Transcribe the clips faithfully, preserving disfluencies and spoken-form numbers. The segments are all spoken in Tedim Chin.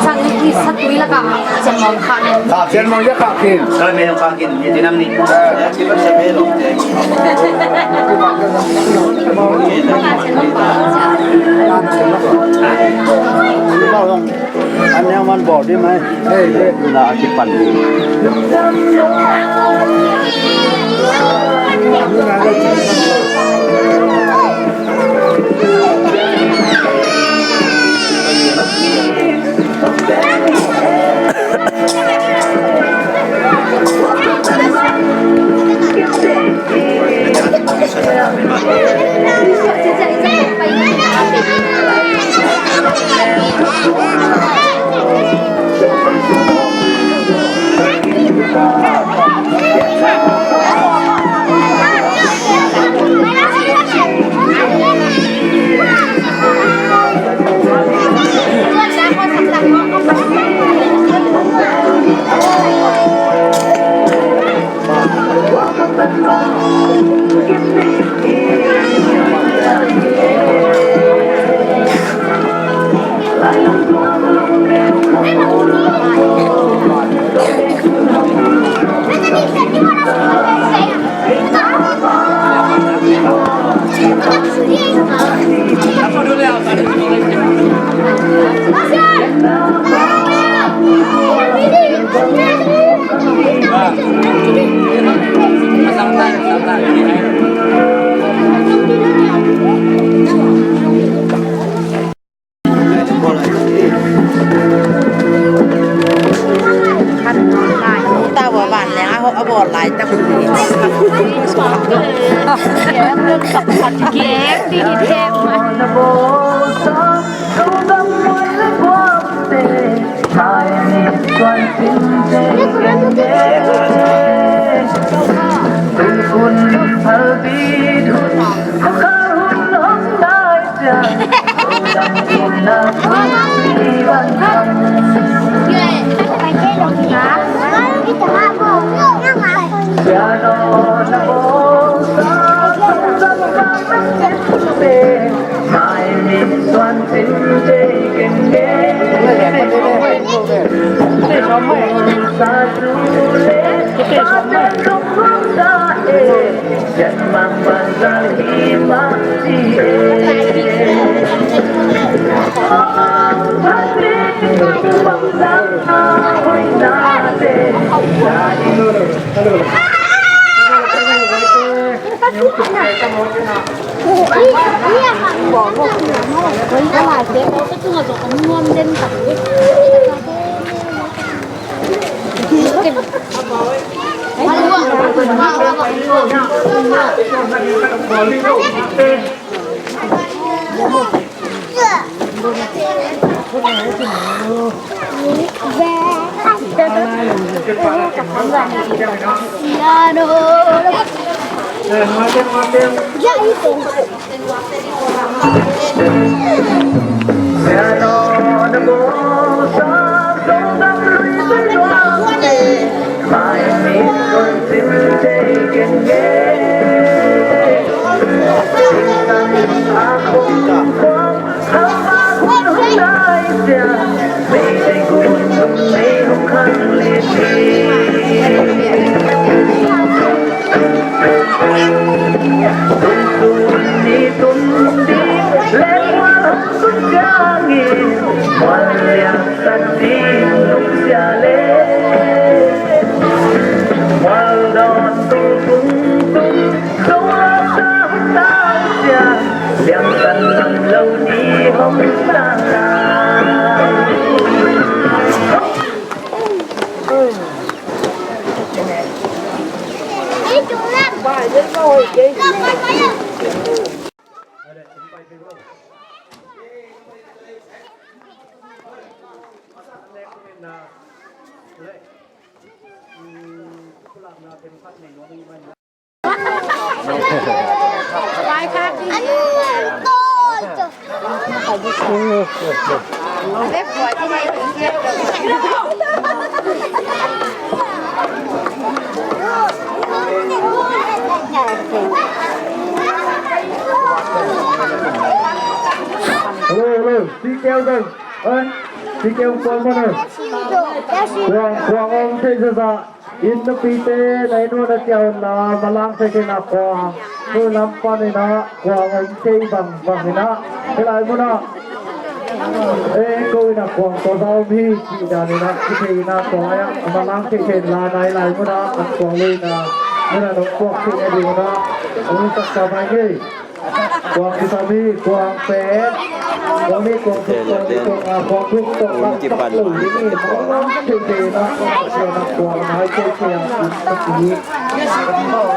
Sang i satui lakah sianmawng khah nen. Sianmawng ia khah khin. Kami yang khah khin, di tinam ni. An yang man bawl di mai. Hei, hei. Na a kipan di. Hello, hello. Sikeu dong. Oi, sikeu kuang mana? Kuang, kuang om thei sasa. Inn nupite na inn un a ciah unla, malang thei thei na kuang. Nu lam pan ina kuang om thei bang bang ina. Hih lai muna. Eh, ko ina kuang ko sa om hi, ci dan ina, ci thei ina kuang aya, malang thei thei la na hih lai muna, an kuang lui na. Muna nong kuang thei na di muna. Ong sak sa mai ngei. Kuang kisam hi, kuang pen. Kuang ni, kuang thuk, kuang ni, kuang a, kuang thuk, kuang lam, kuang lui ni, kuang lam, kuang thei na, kuang thei na, kuang nai thei thei a, kuang thei.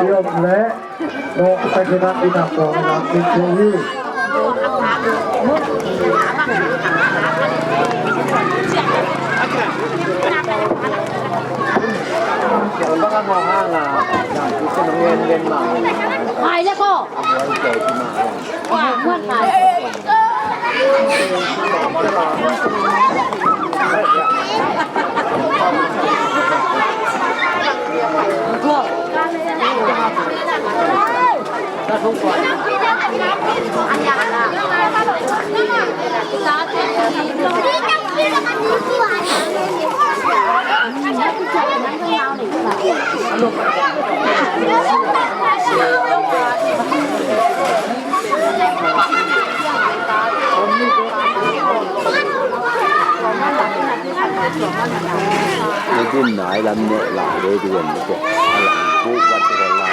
Iom le, no, sa kina ina kuang lam, kuang thei hi. Hai le ko. Nitin nai lam ne la de duan ne ke. Alam ku wat ke la.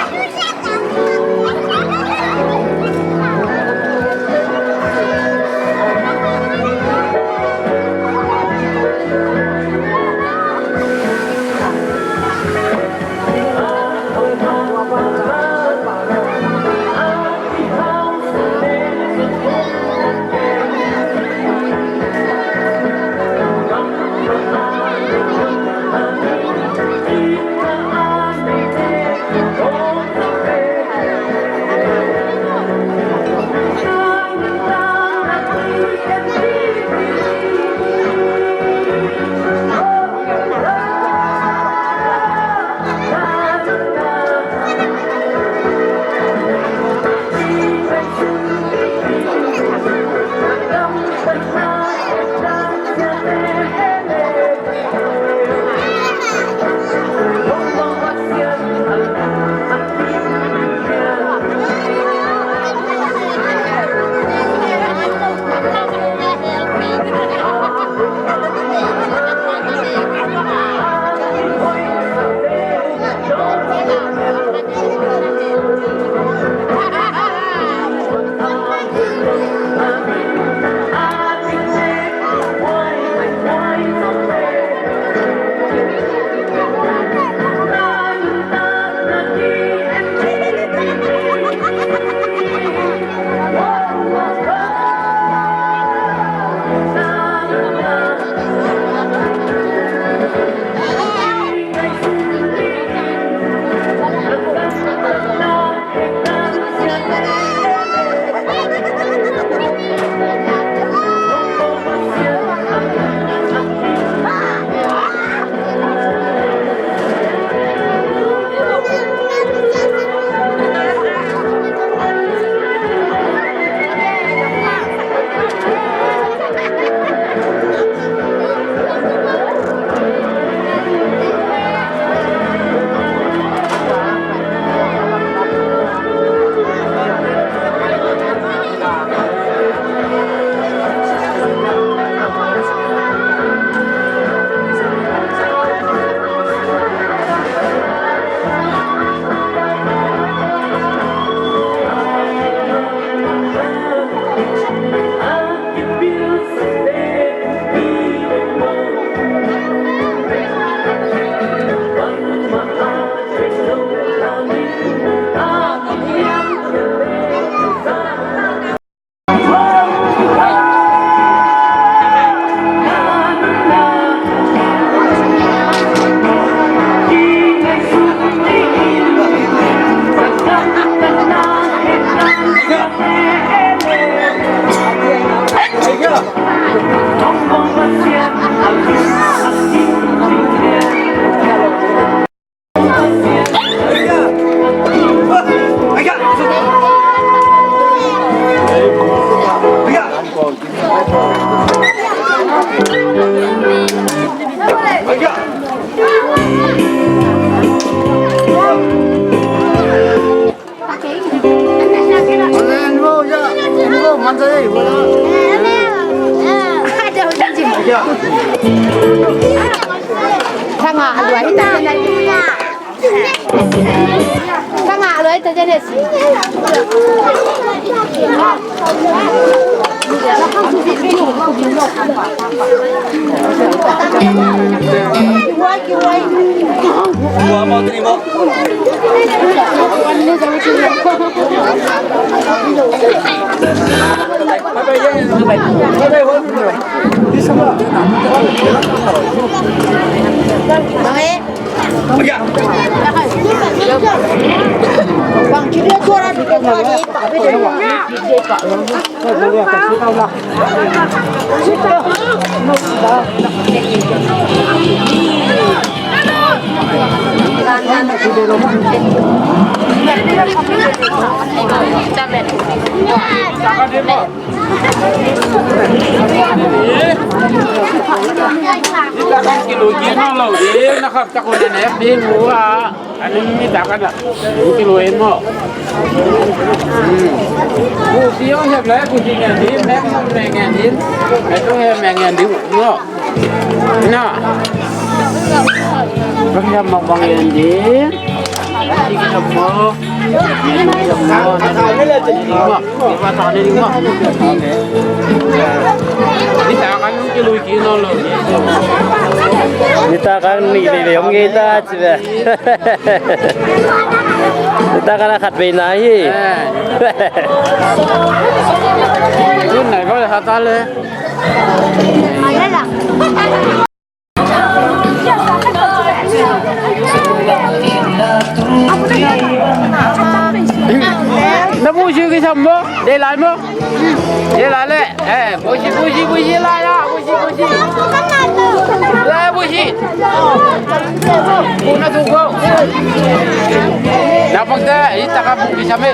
Ngah luai ta. Ka ngah luai ta. Kita kan kilui kik nawn lo ding, na kham tak un a nek ding uh a. An in mi tak an ah kilui in maw? Busi hong hiap lai, busi ngen ding, meng hong meng ngen ding, meng hong meng ngen ding maw? Na. Bang hiap maw, bang ngen ding. Sik hiap maw? Nita kan nih veve om ngei ta ci ve. Nita kan a khat vei na hi. Tun nai ko le khat ta le. Na busi kisam maw? Dei lai maw? Dei lai le. Eh, busi, busi, busi lai la. Busi, busi. Lai busi. Bu na tu ko. Na pakte, i taka bu kisam e.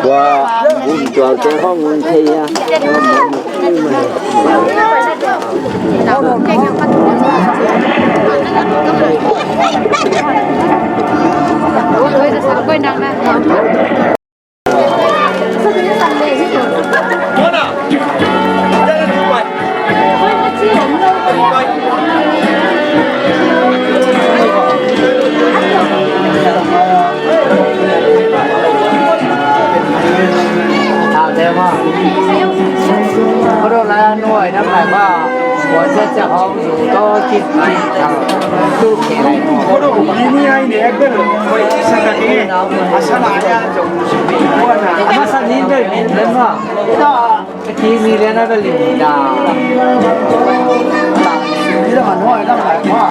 Tua hun tual te hong hun thei a. Sa hong zu to kit kit thang tu ke lai. Ko do ni ni ai ne bel ko sa ta ke. Asa la ya zo. Ama sa ni bel ni le ma. Ki ni le na bel ni da. Ni da ma no ai da ma.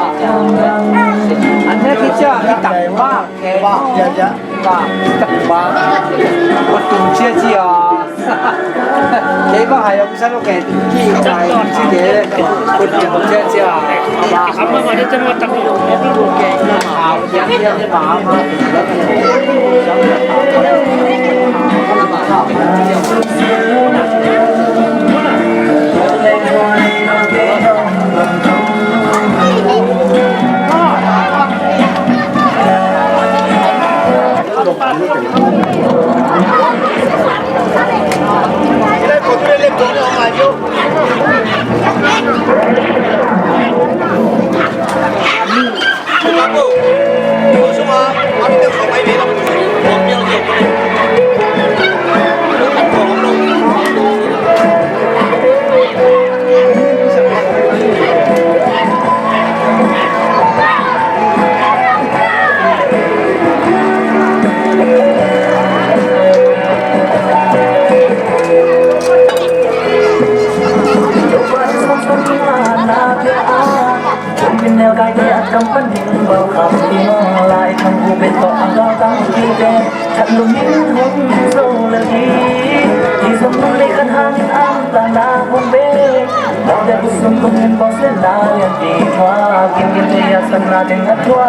An ne ki cha ki ta ba ke. Ba ya ya. Ba ta ba. Ko tung chia chia. Kei bang hai a kusa lo kei, kei bang hai a kusa kei, ko ti ko cia cia, ba. Apa ba dia tengok tak. Au, cia cia dia ba, ba. Kum pi neu kai te a kam pan ding bal kham ding lai kham gu bet to ang dal tang ki te. That lum in hong zo le hi. Hi zong nung nei khat hang in ang ta na hong be. Bal de bu sum kum in bal se na lian ti thua. Kim kim te a san na ding a thua.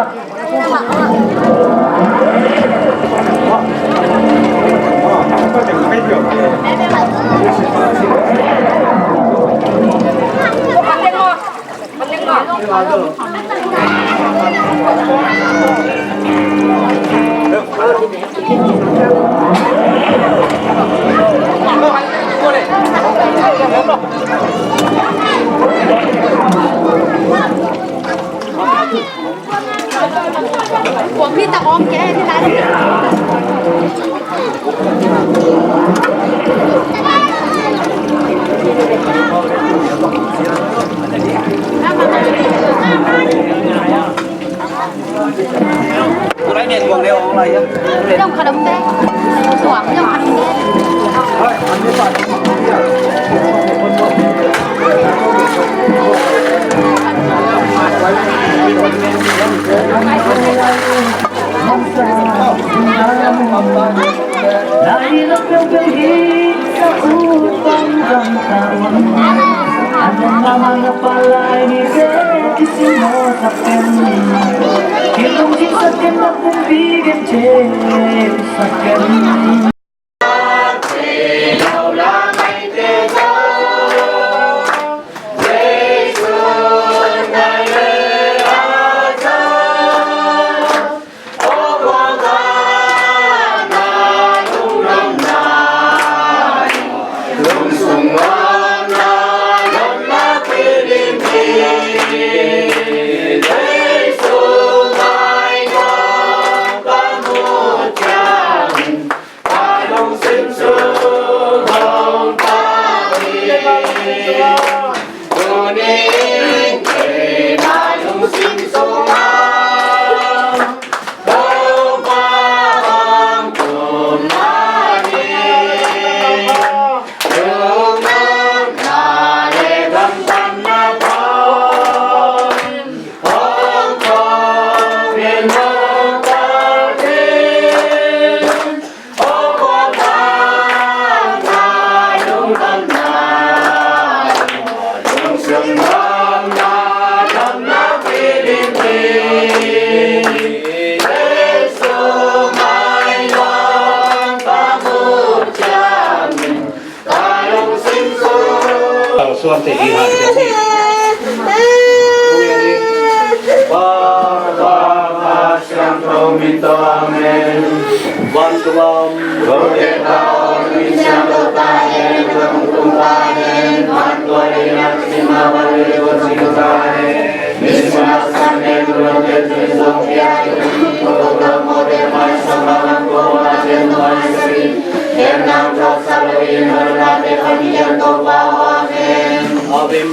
Suan te hi ha. Pa, Pa, Pa, Siangtho min tawh, amen. Vantung a om, ko te ta om, min siangtho ta hen, ko tung ta hen, vantung a ding a sima, vantung a sing ta hen. Min sima san hen, ko te tu zong pia, ko ta mo te mai sa ma lam ko ma te mai sa. Hen nang ko sa lo in, ko na te ko ni yan to pa, amen. Amen.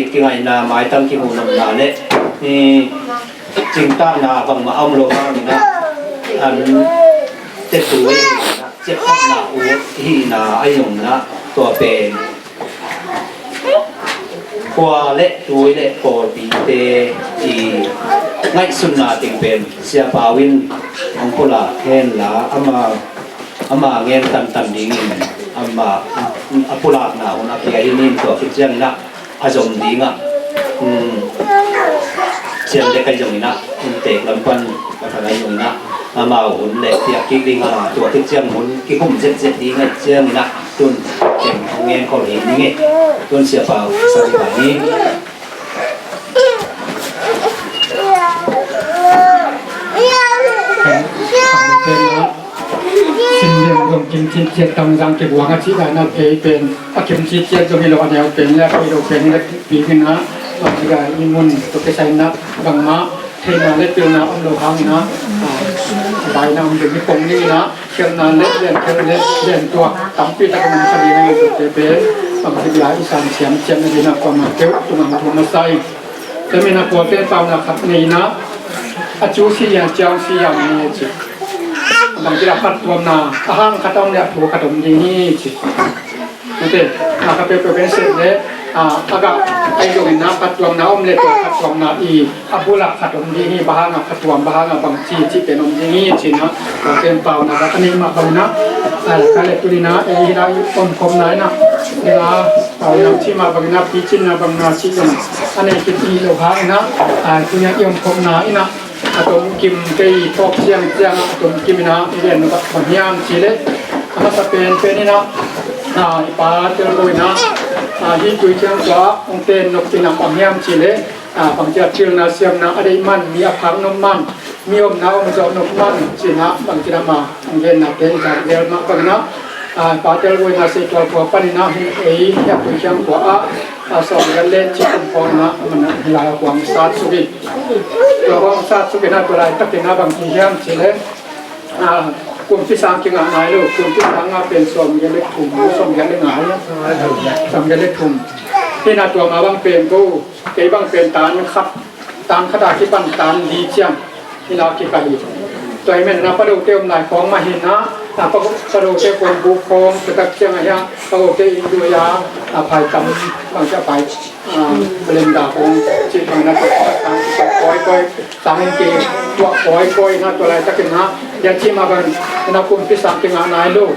kingit kingaihna, maitang kimuhnopna le, i, cingtahna bangmah a om lo hangin ah, an tetu i, ciaptehna ut hihna a hi zongin ah, tua pen khua le tui le pawlpite i ngaihsutna teng pen Sia Pau in hong pulak henla, ama, ama ngen tantan dingin, ama a pulakna hun a pia hi in, tua khit ciangin ah a zom ding ah, um, cian le kai zongin ah, um, tek lam pan ka thang ai zongin ah, amau hun le piak kik ding a, tua khit ciang hun kikum zetzet ding ai ciangin ah, tun kem hong ngen khol hi ning e. Tun Sia Pau sa ding hi. Sim lian zong kim cin ciat tam zang kibuang a cih lai na, kei pen a kim cin ciat zong hi lo, a neu pen le a kei lo pen hi la pi hi na, bang hi ga i mun tua kisai na, bangmah theihna le pilna om lo hangin ah, a, baina om ding hi pong dingin ah, khelhna le lian khel le lian tua tampi tak om kha ding a, tuate pen bang hi bia i san siam ciat na ding ah, kuamah keu tungah thu masa in. Tua manin ah kuate pauna khat nei in ah, a cu si lian ciang si lian ni ci. Bang ci la phattuamna a hang khat om le a thu khat om ding hi ci. Ute, a ka peuhpeuh pen sep le, a, a gah ai zongin ah phattuamna om le tua phattuamna i a bulak khat om ding hi, bang hang a phattuam, bang hang a bangci cih pen om ding hi ci in ah, tua pen pauna ka neih mah bangin ah, a, ka le tuni in ah, ei hi in ah i omkhopna in ah, ding a, pauna cih mah bangin ah picinna bangna cih zong a nei kik hi lo hangin ah, a, tuni a i omkhopna in ah, a tomkim kei phawk ciang ciang a tomkim in ah i gen nop bang hiam cih leh, a masa penpen in ah, a, i Pa Tel Go in ah, a, hih Tuithiang khua ah hong ten nop in ah bang hiam cih leh, a, bangci a thilna siamna a deih man, mi a phak nop man, mi omna om zawh nop man cih in ah, bangci in ah ama hong genna pen i zak zel mah bangin ah, a, Pa Tel Go in ah Seitual khua panin ah hih ei hih a Tuithiang khua ah, a, sawmgiat le cih kum khawng in ah, a man ah hih lai ah kua hong sat suk hi. Tua hong sat suk in ah, tua laitakin ah bang ci hiam cih leh, a, kumpi sang kingah nai lo, kumpi sang a pen sawmgiat le thum, sawmgiat le nga, sawmgiat le thum. Hih in ah tua mah bang pen ko, kei bang pen tan khat, tan khat a kipan tan li ciang hi in ah kikah hi. Tua ahih manin ah Padote om lai khawng mah hi in ah, a, Pa, Padote kuanbuk khawng, tua tak ciang ah hiah Padote inn lui a, a, phaitam bang ci a, phai, a, belenda khawng cih bang in ah, tua, tua, tua, kawikawi, sang in kituah kawikawi in ah, tua laitakin ah, dia cih mah bang in ah kumpi sang kingah nai lo.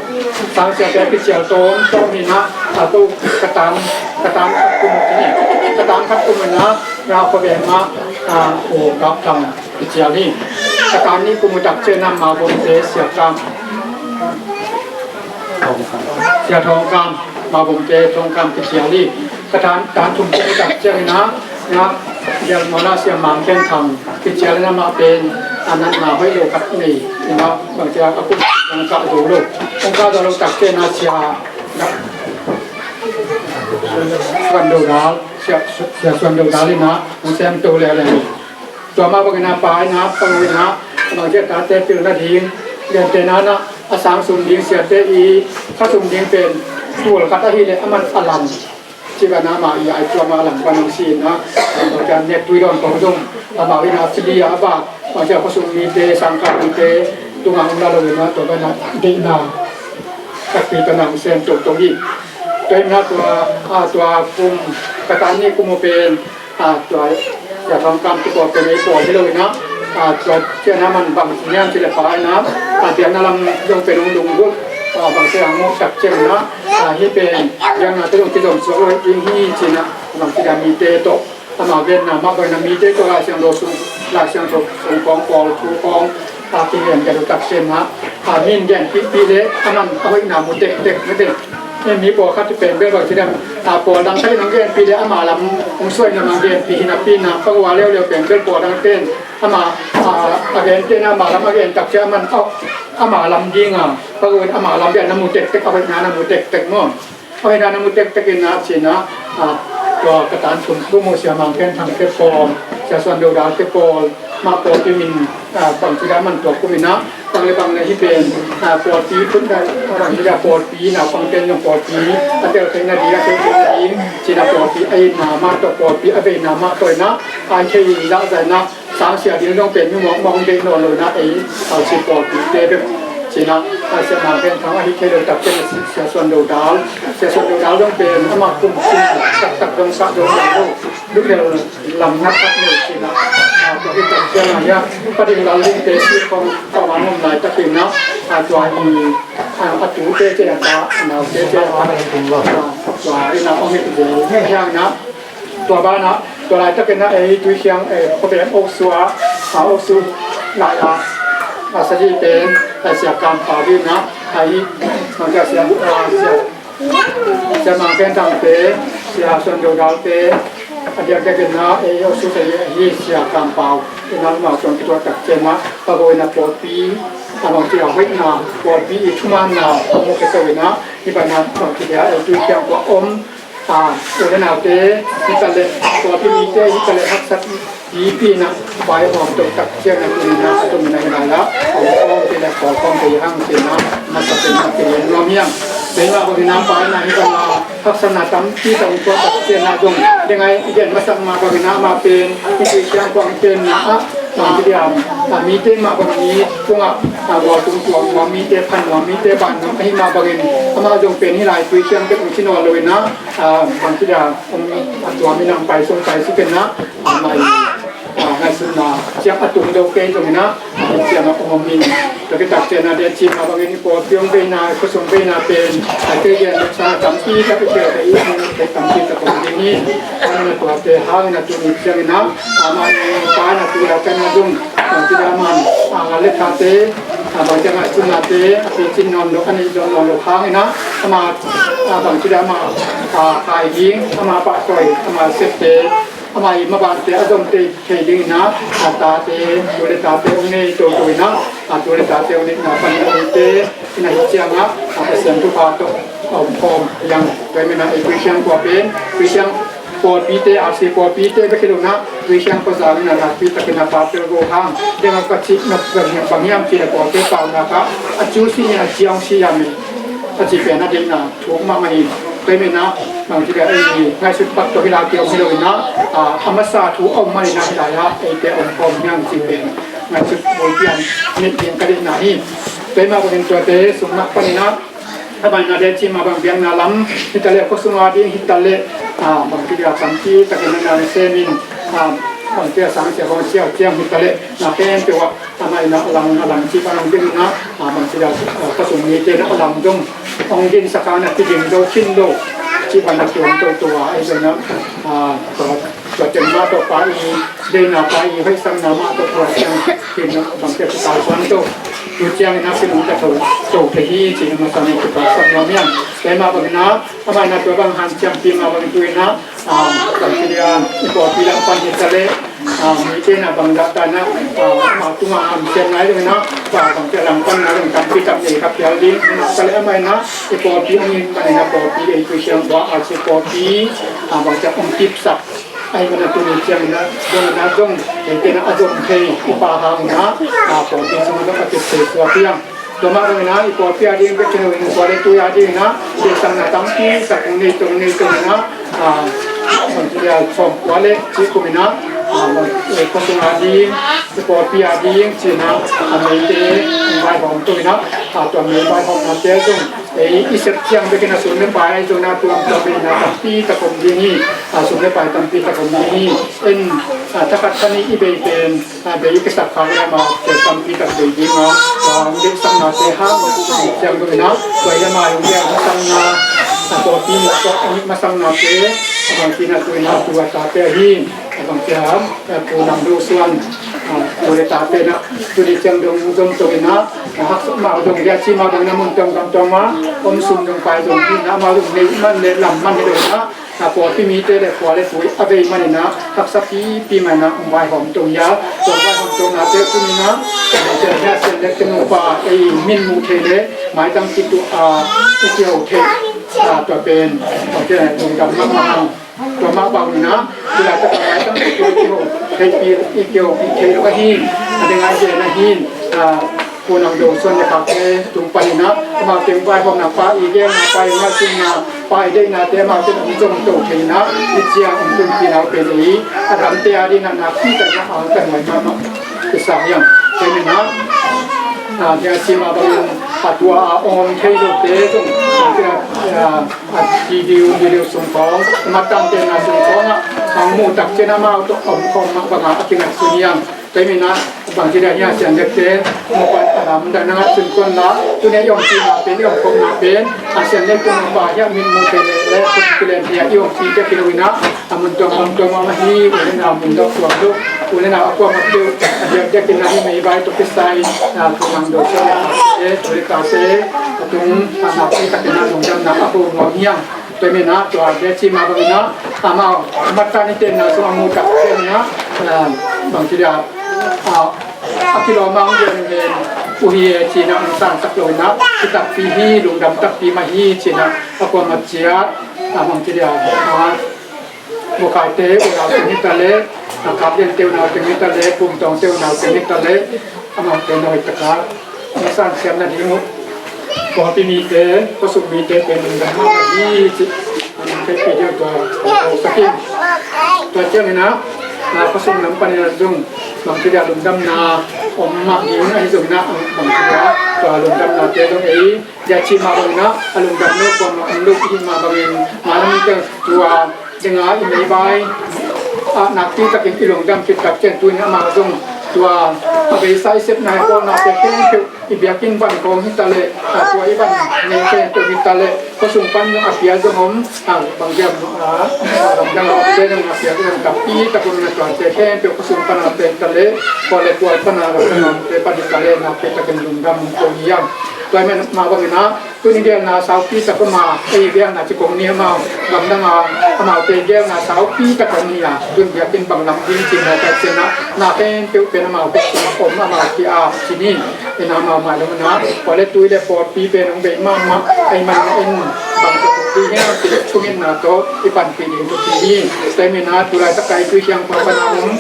Sang siate kicial tawmtawm hi in ah, a, ko ka tan, ka tan khat kum uh ci ni. Ka tan khat kum in ah, nga khuaveng ah, a, Pu Kap Thang kicial hi. Ka tan nih kum uh tak ciang in ah Mawbawmte Sia Kam, Sia Thawngkam, Mabumte Thawngkam kicial hi. Ka tan, tan thum kum tak ciangin ah, na, Sia Mang Khen Thang kicial in amah pen a natna hoih lo khat nei in ah, bangci a kum kah zo lo, kong kah zo lo tak ciangin ah Sia Suan Do Dal, Sia, Sia Suan Do Dal in ah hong sem to leuleu hi. Tua mah bangin ah pa in ah, pa in ah, bangci a tate pilna ding, liante na na a sang sum ding, siate i kha sum ding pen tul khat ahih leh aman a lam. Ci bang amah i ai tua mah lam pan hong si in ah, bangci a nek tui dawn ko zong amah in ah fili a bak, bangci a khuasung mite, sangkah mite tungah hong la lo in ah, tua bang a deihna takpi tawh na hong sem toto hi. Tua in ah tua, a, tua kum ka tan nih kum uh pen, a, tua, Sia Thawngkam tu ko pen ei pawl hi lo in ah, a, tua ciang a man bang niam ci le pa in ah, a, biakna lam zong pen hong lunggulh, a, bang ciang hong muk tak ciang in ah, a, hih pen biakna te zong kizom suak lo ding hi ci in ah, bangci a mite tawh, ama genna mah bangin ah mite tawh Lai Siangtho sung, Lai Siangtho sung khawng, pawl thu khawng, a, kigen ka duh tak ciang ah, a, min genpihpih leh aman a hoihna mu tektek mete. Hih mi pawlkhat pen bel bangci a, a, pawl dang khat in hong genpih leh ama lam hong suaina mah genpih hi napi in ah, pagua leuleu pen bel pawl dang ten ama, a, a gen ten ama lam a gen tak ciang aman, a, ama lam ding a, pagua in ama lam bel na mu tektek, a hoihna na mu tektek maw. Hoihna na mu tektek in ah ci in ah, a, tua ka tan thum kum uh Sia Mang Khen Thang te pawl, Sia Suan Do Dal te pawl mah pawlpi min, a, bangci a man tua kum in ah, bang le bang le hih pen, a, pawlpi phun dan, bangci a pawlpi naupang pen zong pawlpi a tel theihna ding, a tel theihna ding ci in ah pawlpi a itna mah tawh, pawlpi a veina mah tawh in ah, a thei zahzah in ah, sang sia ding zong pen mi mawkmawk deih nawn lo in ah, ei, a, si pawlpite bek ci in ah, a, Sia Mang Khen Thang ahi thei lo tak ciang Sia Suan Do Dal, Sia Suan Do Dal zong pen amah kum kum taktak zong kah zo lo, luphel lam na khat nei ci in ah, a, tua hi tak ciang ah, Pa Ding Lal Lin te si khong ka wan om lai tak in ah, a, tua hi, a, a tute ci a, ta, a naute ci a, a, tua in ah om hi ve hiang in ah, tua banah, tua laitakin ah ei Tuikhiang, eh, khuaveng Oksu ah, a, Oksu lai ah, a, sazi pen, a, Sia Kam Pau hi in ah, a, i, Mang Sia, Sia, a, Sia, Sia Mang Khen Thang te, Sia Suan Do Dal te, a diakdiakin ah ei Oksu sazi hi Sia Kam Pau in ah, amau tawh kituak tak ciang ah, pagua in ah pawlpi, a, bangci a hoihna, pawlpi i thumanna a mu khia so in ah, hih banah bangci a ei Tuikhiang khua om, a, u le naute hi ta leh, pawlpi mite hi ta leh haksat pipi in ah, vaihawm to tak ciang in ah, tuni in ah, a tum in ah hi lai ah, a om khawm te le khawl khawm te hi hang ci in ah, masa te in ah, kei nuam hi hang. Keimah bangin ah pa in ah hih bang a haksatna tampi tak hong tuak tak ciang in ah zong, deng ai i gen masak mah bangin ah amah pen hih Tuikhiang khua hong tenna ah, bangci a, a, mite mah bangin i tungah, a, gualtung tuak nuam, mite phat nuam, mite ban nuam ahih mah bangin amah zong pen hih lai Tuikhiang bek hong ci nawn lo in ah, a, bangci a, um, a tuam in ah pai sung pai suk in ah, a, amah i, a, ngaihsutna ciang a tung do kei zong in ah, a, ciang a um om in. Tua khit tak ciang a, dei cih mah bangin i pawlpi hong veina, i khuasung veina pen, a, kei gen sang a tampi tak i tel kei i, i tampi tak om ding hi. A, na tuate hang in ah tuni ciang in ah, a, amah i pa in ah tu a ka na zong, a, ci a man, a, le thate, a, bangci a ngaihsutnate a picin nawn lo, a neih nawn lo hang in ah, amah, a, bangci a amah, a, kai ding, amah pahtawi, amah septe, amah i mabante a zom thei ding in ah, a, tate, tu le tate hong nei toto in ah, a, tu le tate hong neihna pan in ah eite in ah hih ciang ah, a, Pasian thupha tawh a om khawm hi hang. Tua ahih manin ah ei Tuikhiang khua pen, Tuikhiang pawlpite, R C pawlpite bek hi lo in ah, Tuikhiang khua zang in ah nakpi takin ah pa tel go hang. Deng a ka cih nop bang hiam cih leh pawlpi paunak ah a cu si in a ciang si hiam e, a cih pen a deihna thuk mahmah hi. Tua ahih manin ah bangci a ei ngaihsut pak tawh hi la kiom hi lo in ah, a, a masa thu a om manin ah hi lai ah eite om khawm hi hang cih pen ngaihsut bulpi in mit ding ka deihna hi. Tua ahih mah bangin tuate sung mah panin ah, a banah dei cih mah bang biakna lam hi ta leh, khuasung a ding hi ta leh, a, bangci a tampi takin na na sem in, a, bangci a sang sia bang sia ciang hi ta leh, na khempeuh ah amah in ah a lang, a lang cih bang ding in ah, a, bangci a, a, khuasung mite in ah a lang dong hong dinsak a, na kiding zo khin lo cih bang na tuam toto a, ahi zongin ah, a, tua, tua teng mah tawh pa i deihna, pa i hoihsakna mah tawh tua ciang khin ah bangci a kital suan to. Tu ciangin a kilungta to, to thei hi ci-in a masa in kipahsak nuam hi hang. Tua mah bangin a, amah in a tua bang hanciampi mah bangin tu in a, ah, bang ci ding a, i pawlpi lam pan hi ta leh, ah, mite in a bangzah ta in a, ah, amah tungah hanciam nai ding in a, ah, bang ci a lam pan nai ding tampi tak nei kha phial ding. Hi ta leh amah in a, i pawlpi hong it man in a pawlpi ei Khrih siangtho a, a ci pawlpi, ah, bang ci a hong kipsak. Ahih manin tuni ciangin a, zong in a zong, eite in a zong thei i pha hang in a, a, pawlpi sung zong a kipsei suak hi hang. Tua mah bangin a, i pawlpi a ding bek hi lo in, khua le tui a ding in a, siangsakna tampi tak hong nei tung, nei tung in a, a, bang ci a, sawmkua le cih kum in a, a, bang, eh, khua sung a ding, i pawlpi a ding ci in a, a, meite hong vaihawm tung in a, a, tua mei vaihawmnate zong, ei, i sep ciang bek in a sum le pai ahi zongin a tuamtuam bei in a tampi tak om ding hi, a, sum le pai tampi tak om ding hi. En, a, thakhat khat nih i bei pen, a, bei i kisak khak leh amau pen tampi tak bei ding a, a, hong deihsaknate hang ciang bek in a, tua hi amau hong deih masakna, a, pawlpi nih tawh hong it masaknate, a, bangci in a tu in a tu a tate ahi. A bang ci a, a, Pu Nam Do Suan, a, pu le tate in a, tuni ciang dong zong tong in a, a, haksa mah dong dia ci mah dong in a mun tuam gam tuam a, om sum dong pai dong hi in a, amau dong neih man le lam man hi dong in a, a, pawlpi mite le khua le tui a bei man in a, haksa pipi man in a, hong vaihawm tong hi a, hong vaihawm tongnate tuni in a, a, bang ci a, hia Sian Lek Te nupa, ei, min mu thei le, maitang kitu a, i kiho thei, a, tua pen, bang ci a, lungdam mahmah hang. Tua mah bangin a, tu laitak a maitang kitu i kiho, theipi, i kiho, i thei lo ahi, a ding a gen ahi, a, Pu Nam Do Suan le khakte tung panin a, amau teng vaihawmna pa, i gelna pa, i ngaihsutna pa, i deihnate amau teng hong zong to thei in a, i ciang hong tunpih nau pen ei, a damte a ding in a nakpi tak in a, a, ka nuai mahmah. Kisang hiang, tua hi in a, a, dia ci mah bangin, a, tua a om thei lote zong, a, a, a, video, video sung khawng, matan tenna sung khawng ah, a, muh tak ciang amau tawh om khawm mah bang a, a kingaihsun hiang. Tua hi in a, bang ci dia hia Sian Lek Te nupa, a, lamdang na ngah sun kon la, tuni a i om cihna pen, i om khopna pen, a, Sian Lek Te nupa hia min mu thei le, le, kilen hia i om ci tek hi lo in a, a mun tuam gam tuam a hi, u le nau mun dok tuam lo, u le nau a kuamah peuh, a diakdiak in a hih meivai tawh kisai, a, Pu Nam Do Suan le khakte, pu le khakte, a tung, a, nakpi takin a lungdamna a ko nuam hiang. Tua hi in a, tua dia ci mah bangin a, amau, matan i tenna sung a mu tak ciangin a, a, bang ci dia, a, a kilawm a hong gen hen, u hi e ci in a hong sangsak lo in a, ci takpi hi, lungdam takpi mah hi ci in a, a kuamah ciat, a, bang ci dia, a, Mukhaite unau teng hi ta leh, a, Kap Liante unau teng hi ta leh, Pum Tawngte unau teng hi ta leh, amaute in a hoih tak a hong sansiam nading uh, pawlpi mite, khuasung mite pen lungdam mahmah hi cih, a, hong theipi ding uh tua, tua sak ing. Tua ciangin a, a, khuasung lam panin a zong, bang ci dia lungdamna om mah ding ahi zongin a, bang ci dia, tua lungdamnate zong ei, dia ci mah bangin a, a lungdam lo kuamah om lo i hih mah bangin, mailam in teng tua ding a i meivai, a, nakpi takin i lungdam khit tak ciang tu in amau zong tua a beisa i sepna i bawlnate khempeuh i biakinn van khawng hi ta leh, a, tua i van nei khempeuh hi ta leh, khuasung pan zong a pia zong om, a, bang hiam, a, a, gamdang a omte zong a pia zong tampi tak om in a, tuate khempeuh khuasung pan a pia hi ta leh, khual le khual pan a gamdang a omte pan hi ta leh, nakpi takin lungdam kong hiam. Tua hi mah bangin a, tuni gelna saupi tak om a, ei gelna ci kong ni amau, gamdang a, amaute gelna saupi tak om hi a, tun biakinn bang lam ding ci mawk a ci in a, na khempeuh pen amau khut sung om amau ki-ap ci ni, in amau mailam in a, khual le tui le pawlpi pen hong bei mahmah, ei man in bang ci kong ni hiam ci le thungetna tawh i panpih ding thupi hi, tua hi in a, tu laitak a i Khrih siangtho pan a om,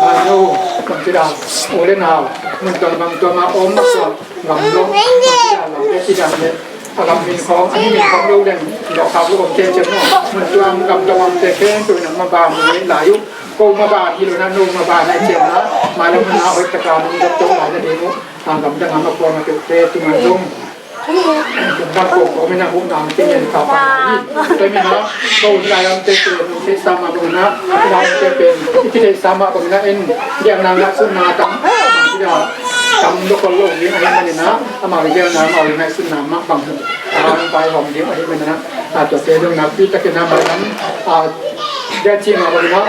a, no, bang ci dan, u le nau, mun tuam gam tuam a om, a suak, gam lo, a cidam le, a gam min khawng, a min khawng lo leng, lo khak lo om te ciang maw. Mun tuam gam tuam om te khempeuh in a maban hi lai uh. Ko maban hi lo na, no maban hi ciang na, mailam in a hoih tak a nong dot to lai na ding uh. A gamdang a makuang a peuhte tung a zong. Gamdang ko ko min a huh nang ting en ka pa hi. Tua hi in a, ko lai lam te te nong te sa ma lo na, lam te pen, i ki te sa ma ko min a en, diang na ngah sun na tam, diang tam lo ko lo ni a hi man in a, amau i gelna, amau i ngaihsutna mah bang hi. A, hong vaihawm ding ahih manin a, a, tuate zong nakpi takin a mailam, a, dia ci mah bangin a,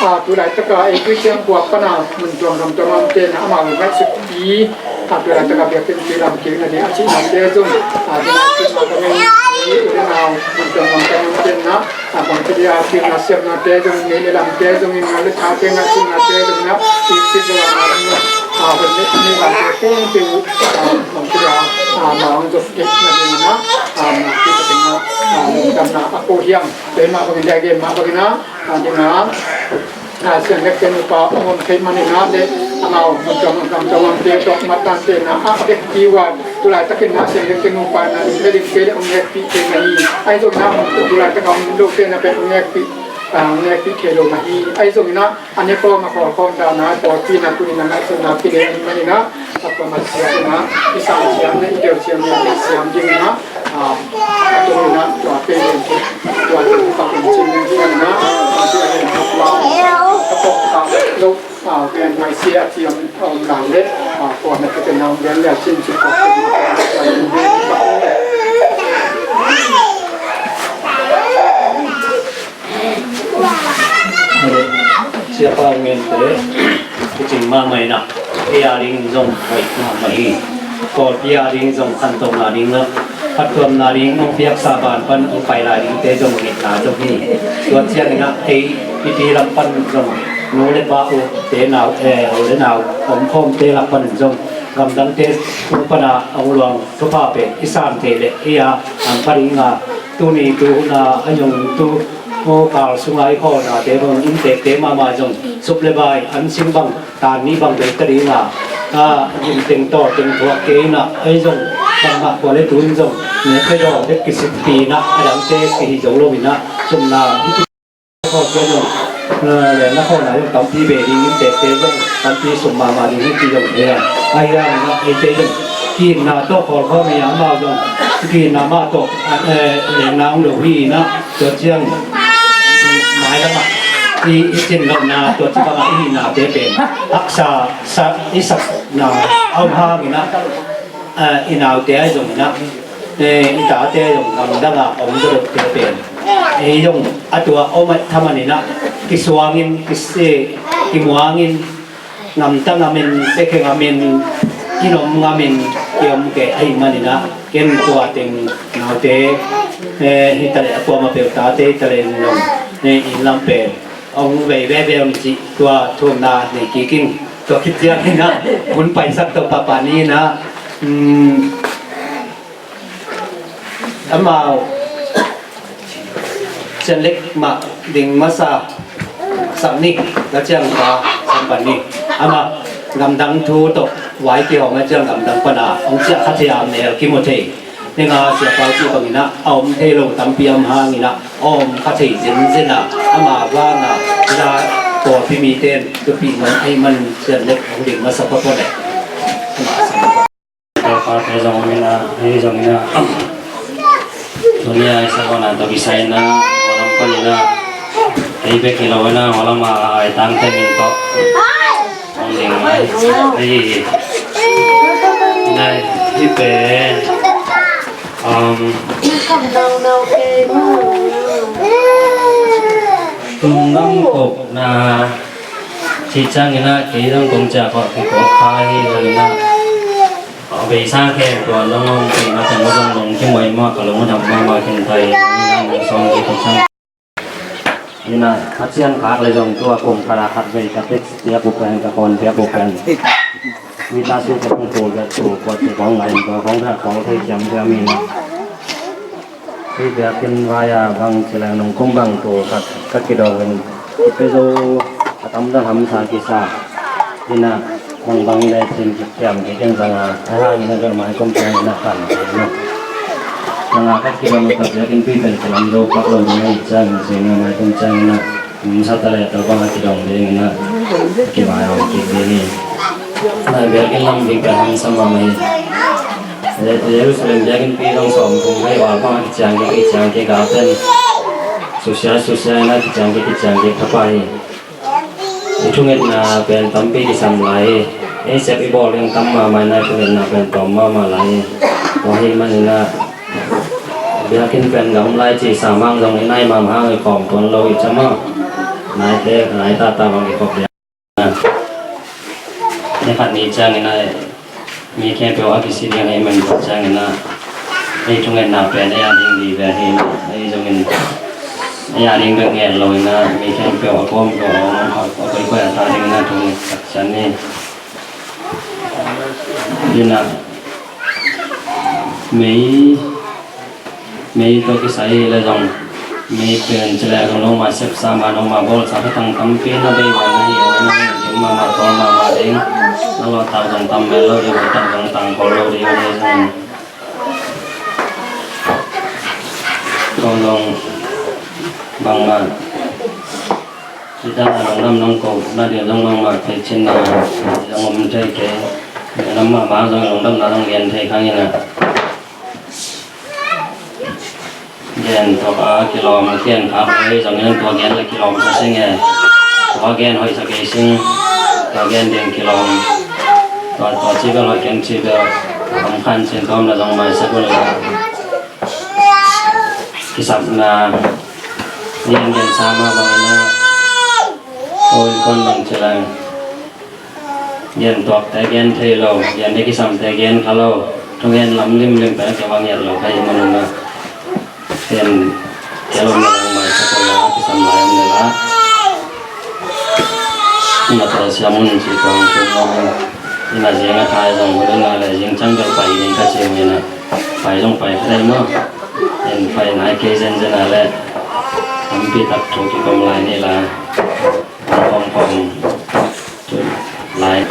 a, tu laitak a ei Khrih siangtho pan a mun tuam gam tuam a omte in a amau i ngaihsutpi, A, tu laitaka biakinn pi lam kikna ding a cihnate zong, a, ding a cihnate zong, i, i, i, nau, bangteng, bangteng, bangteng, na, a, bangteng, a, kikna siamnate zong, nei le lamte zong, i, na le thate, na cihnate zong, na, i, i, zong, na, na, a, bangteng, ni, bangteng, pung, pung, a, bangteng, a, a, ma, ong zong, i, na ding, na, a, na, i, bangteng, a, a, bangteng, na, a, ko hiam, te ma, bangteng, a, ma, bangteng, na, a, ding, na, a, Sian Lek te nupa hong om thei manin ah le amau mun tuam a gam tuam te tawh mattan te na ah a vekpi uh a, tu laitakin ah Sian Lek te nupa na le ding te le hong nekpih thei na hi. Ahi zongin ah mun tuam tu laitakin ah hong om lo te na pen hong nekpih, ah, hong nekpih thei lo na hi. Ahi zongin ah a ne khawm a khawl khawm dan ah pawlpi na tuni na ngaihsutna kile ahih manin ah a kuamah siam in ah i sang siam na i tel siam na i siam dingin ah, ah, a tungin ah tua kei leng tua leng pak in cin leng tua in ah, ah, tua leng pak lau, a pawk tak lo, ah, pen mai sia a thiam, ah, om lang le, ah, kuamah te te na om lian lian cin cin pak in tua leng pak in. Siapa Ngen te, kicing mahmah in ah, ei a ding zong hoih mahmah hi. Kawlpi a ding zong khantohna ding ah, phattuamna ding hong piaksa ban pan hong pai lai ding te zong ngitna zong hi. Tua ciangin ah ei pipi lam pan zong nu le pa u te nau, eh, u le nau om khawm te lak pan zong gamdang te u pan a hong luang thupha pen i san thei leh ei a ang pa ding a, tuni tu hun a a yong tu mu kal sunga i khawlnate bang inntekte mahmah zong sup le bai an sing bang tan ni bang bei ta ding a, a, gim teng taw teng thuak kei in ah ei zong bangmah kua le tun zong ne phe daw dek kisitpi in ah a dangte kihi zo lo in ah sumna hiti khawlte zong, a, le na khawlna zong tampi bei ding inntekte zong tampi sum mahmah ding hiti zong thei a, ahi hangin ah eite zong kiitna tawh khawl khawm hi a, amau zong kiitna mah tawh, a, e, lengna hong lo hi in ah tua ciang mailam ah i, i cin lohna tua ci bangah i hihnate pen haksa sa, i sakna a om hangin ah, eh, i naute ahi zongin ah, eh, i tate ahi zong gamdang a om zaw lote pen ei zong a tua om aih thaman in ah kisuangin, kise, kimuangin, ngamta ngamin, pekhe ngamin, i nom ngamin kiom kei ahih manin ah ken tua teng naute, eh, hi ta leh a kuamah peuh tate hi ta leh nong, eh, i lam pen hong vei veve hong cih tua thumna nei kik ing. Tua khit ciangin ah hun paisak tawh pahpah ni in ah, um, amau Sian Lek mah ding masa sak ni, ka ciang ka sam pan ni. Amah gamdang thu tawh vai kihawm a ciang gamdang pan a hong ciah kha thei a mel kimu thei. Ning a Sia Pau cih bangin ah a om thei lo tampi a om hangin ah a om kha thei zenzen a, ama vang a la pawlpi mite in thupi nuam ahih man Sian Lek hong ding masa pawtpawt leh. Amah sam pan. Pate zong om in ah, ei zong in ah. Tuni a i sa kona tawh kisai in ah, hua lam pan in ah. Ei bek hi lo in ah, hua lam a ai tangte min tawh. Hong ding mai. Ei. Nai, hi pen. Um. Tung nam kop na. Ci ciangin ah, kei zong kong ciah kawh kikawk kha hi zongin ah. A beisa khen tua long om kei na teng zong long kimuai mah ka long dam mahmah khin thai. Nang song kikawk sang. Ina, a cian khak le zong tua kum khat a khat vei ka text piak uh pen, ka phone piak uh pen. Mi ta su ka phung phul vet uh, kuat ci kong ngai, tua kong khat kong thei ciam ciam ina. Hih biakinn vai a bang ci leng nong kum bang tul khat ka kidong in, i pe zo a tam dang hamsa kisa. Ina, Bang bang in a i thin kik thiam kik in zanga, a hang in a gel mai kum thiam in a khan kik in a. Zanga ka kidong ka biakinn pi pen kilam zo pak lo ding a i ciang in zing a mai kum ciang in a, um, sa ta le to bang a kidong ding in a, kivai om kik ding in. Na biakinn lam ding pen hang sa mahmah hi. Jerusalem biakinn pi zong sawm thum vei val bang a kiciang kik, kiciang kik a pen. Susia, susia in a kiciang kik, kiciang kik thapa hi. I thungetna pen tampi kisam lai hi. Ei sep i bawl ding tam mahmah in a, i thungetna pen tawm mahmah lai hi. Tua ahih manin a biakinn pen gam lai ci sa mang zong i nai mahmah hang i khawm tuan lo i cam a. Naite, nai tata bang i khop dia. Ni khat ni ciangin a Mi khempeuh a kisik ding ahih man tua ciangin ah, ei thungetna pen ei a ding vive hi in ah, ei zongin ei a ding bek ngen lo in ah, mi khempeuh a kawm kawm a om a koikoi a ta ding in ah thunget tak ciang ni. In ah, mei Mei tawh kisai hi leh zong, mei pen ci leh zong noma sepsa mah, noma bawlsa khatang tampi na bei ua na hi, ua na hi, ding mahmah, tawl mahmah ding. Na lawhtak zong tam mel lo, i lawhtak zong tangkol lo ding, a ding zong. Kong zong bangmah. Hih dan a lungdam nong ko na ding zong bangmah thei cin na, zong om thei kei. Lungdam mahmah zong, lungdamna zong gen thei kha ing a. Gen tawh a kilawm, gen kha hoih zong in tua gen le kilawm sa sing e. Tua gen hoih sa kei sing. Tua gen ding kilawm. Tua, tua ci bel hoih, ken ci bel. Om khan cin tawm na zong mai sa bul la. Kisapna. Gen gen sa mah bang na. Oi kon bang ci lai. Gen tuakte gen thei lo, gen ding kisamte gen kha lo, thungen lam limlim pen a kibang ngiat lo kha hi manun a. Ken kelom na lang mai sa ko la, kisam lai om le la. Ina tawh siam un ci tuang ci tuang. Ina zing a thai zong hun ina le zing cang bel pai ding ka ci hun ina. Pai zong pai kha dai maw. En pai nai kei zenzen a le. Tampi tak thu kikom lai ni la. Hong kong tu lai.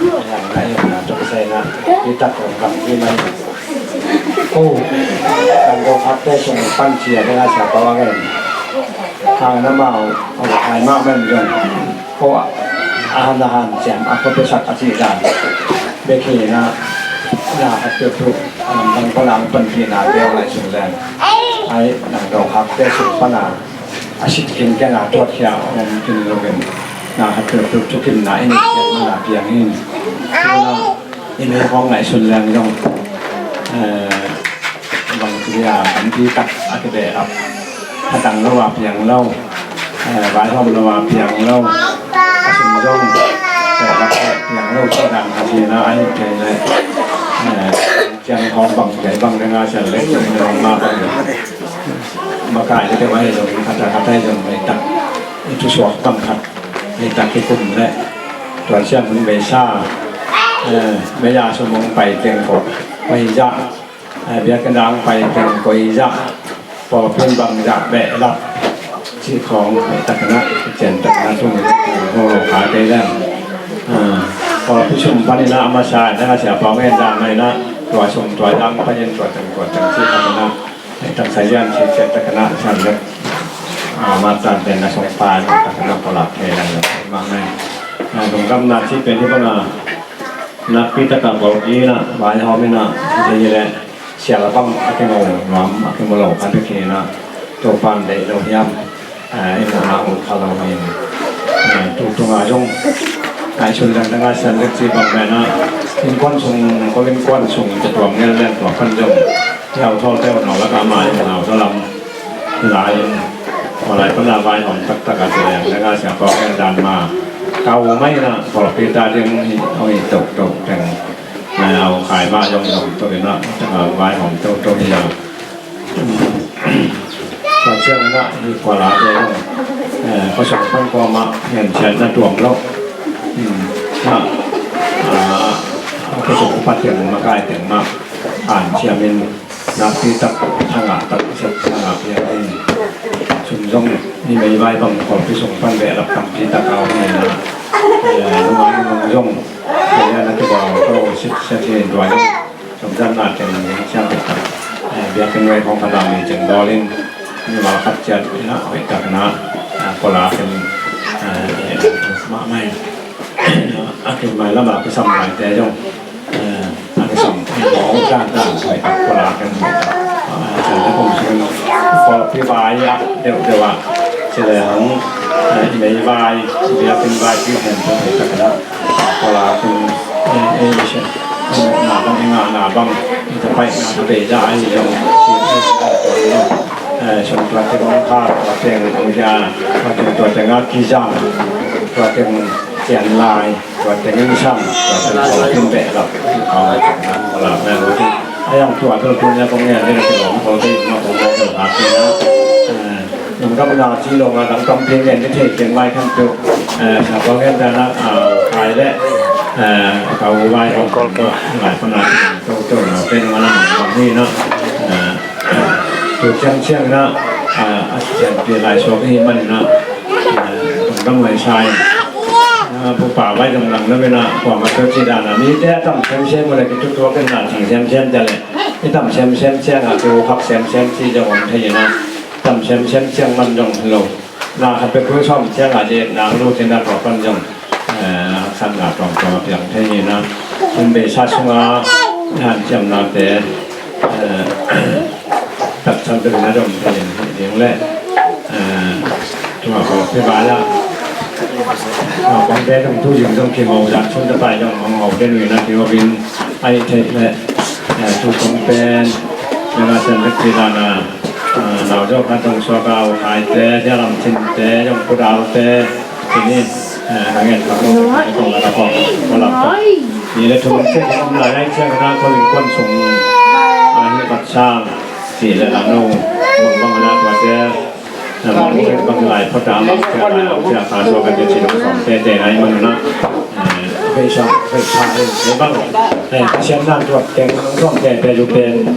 Yang na yung na tuk sai na, itak hong kang iman. Oh, ang dong hakte sung pan cia na sa pawangin. Ang na mau, ang ay mau men yung. Oh, ahan ahan siam, ako pesak asi dan. Beki na, na hatu tu, ang bang palang pan pina, ang lai sung dan. Ay, ang dong hakte sung pana. A sit khin keng a tuat khia om khin lo keng. Na khat peuhpeuh thukimna i neih khiat man a piang in. Tuna i mei khawng ngaihsun leng zong, eh, bang ci a tampi tak a kibehlap. Khatang lo a piang lo. Eh, vaihawm lo a piang lo. A sum zong behlap piang lo. Tua dan a ci na a hi kei le. Eh, ciang khawng bang kei bang deng a sian lek zong ma bang. Makai te te mai zong khat a khat ai zong mai tak. I thusuak bang khat mai tak kikum le. Tua siam hun beisa. Eh, mei a sum hong pai teng ko. Pai zah. Eh, biakinn a hong pai teng ko i zah. Pawlpi in bang zah behlap. Cih khawng mai tak na. Cian tak na tung. Ho lo kha kei leng. Ah, pawlpi sum pan in a masa. Nang a sia pawng en dah mai na. Tua sum tua zah pan in tua teng tua teng cih tak na. Ai tak sa yan si cek tak na san lek. Ah, matan den na song pa na tak na pawlak thei lang lek. Mang nai. Na lungdam na si pen hi bang a. Nakpi tak a pawlpi na, vaihawm in a, si le, sial a bang a kingau nuam, a kimu lo, a bek hi na, Topan deih lo hiam. Ah, i muhna ut kha lo hi. Ah, tu tunga zong. Ngaihsun leng dang a sian lek ci bang pen a. Innkuan sung, ko innkuan sung, ka tuam ngel leng tua pan zong. Yau thawl teu nau lak a ma i nau thawl lam. Lai in. Ko lai pan a vaihawm taktak a ci leng dang a sian pawk ngel dan ma. Kau mai na, pawlpi ta ding hi, oi, tok, tok, teng. Mai au khai ma zong zong tok in a, teng a vaihawm tok, tok hi a. Tua ciang in a, hi kua la te zong, eh, khua sung pan kua mah ngen cian na tuam lo. Hmm. Na, ah, khua sung upat teng, makai teng mah, an ciam in, nakpi tak, thangah tak, sep thangah piang in. Sum zong, ni mei vai bang, pawlpi sung pan behlap tampi tak a om in a. Eh, nungak nung zong, eh, na kibau to, sit, set hi in tua zong. Sumzan na teng ning siang tek tak. Eh, biakinn vai khawng khat a mi ceng dawl in, mimal khat ciat in a hoih tak na, ah, pawlak in, eh, eh, mahmah in. A kim mai lam a kisam laite zong, eh, a kisam in mawh dan dan hoih tak pawlak in hoih tak. Ah, cian le kum sung in pawlpi vai a deuh deuh a. Ci le hang, eh, i mei vai, biakinn vai, pi hen hoih tak na. Pawlak in, eh, eh, na bang, eh, ngahna bang, eh, tapaihna, tabeida, eh, zong, eh, sum tua teng hong khak, tua teng hong za, tua teng, tua teng a kizang, tua teng cian lai, Tua tengin sam, tua teng sawm kin beh lap, kau na cak na, kau lap na lu ti. A yang tua tul tun ya kong ngen ding kilawm kol ding ma kong ngen ding hak ding na. Eh, nung dam na ci lo nga dang tam ding ngen ding thei ding mai kan tu. Eh, sa kong ngen ding na, ah, kai le, eh, kau vai kong kol kol. Lai pa na, tu tu na, pen ma na ma ni na. Eh, tu ciang ciang na, ah, a ciang pi lai suak hi man na. Eh, dong dam lai sai. Ah, pu pa vai dong dang na ve na, kua ma tua ci dan na. Mi te a tam sem sem mo le ki tu tua ken na cing sem sem te le. I tam sem sem ciang a, ki hu khak sem sem ci dong om thei na. Tam sem sem ciang man dong lo. Na khat pe pui sawm ciang a je na lu te na tua pan dong. Eh, san na tong tong piang thei na. Kun be sa sung a, han ciam na te. Eh, taksan te na dong te ding le, eh, tua ko te ba la. Tua kong te dong tu jing dong ki mo dak sun te pai dong mo mo te nui na ki mo bin ai te le, eh, tu kong pen, na san te ki da na, eh, lau jo ka dong so ka u kai te, ja lam cin te, dong ku dau te, Kini, eh, ka ngen ka kong, ka kong, ka kong, ka lam kong. Ni le thum cek om lai lai cek na ko ling kuan sung, ah, ni pat sang, si le la no, bang bang na tua te, na bang bang bang lai pha ta ma, cia na, cia ka so ka te cin song te te nai man na. Eh, bei sa, bei sa, eh, te bang, eh, ka sian nan tua te, song te te ju pen.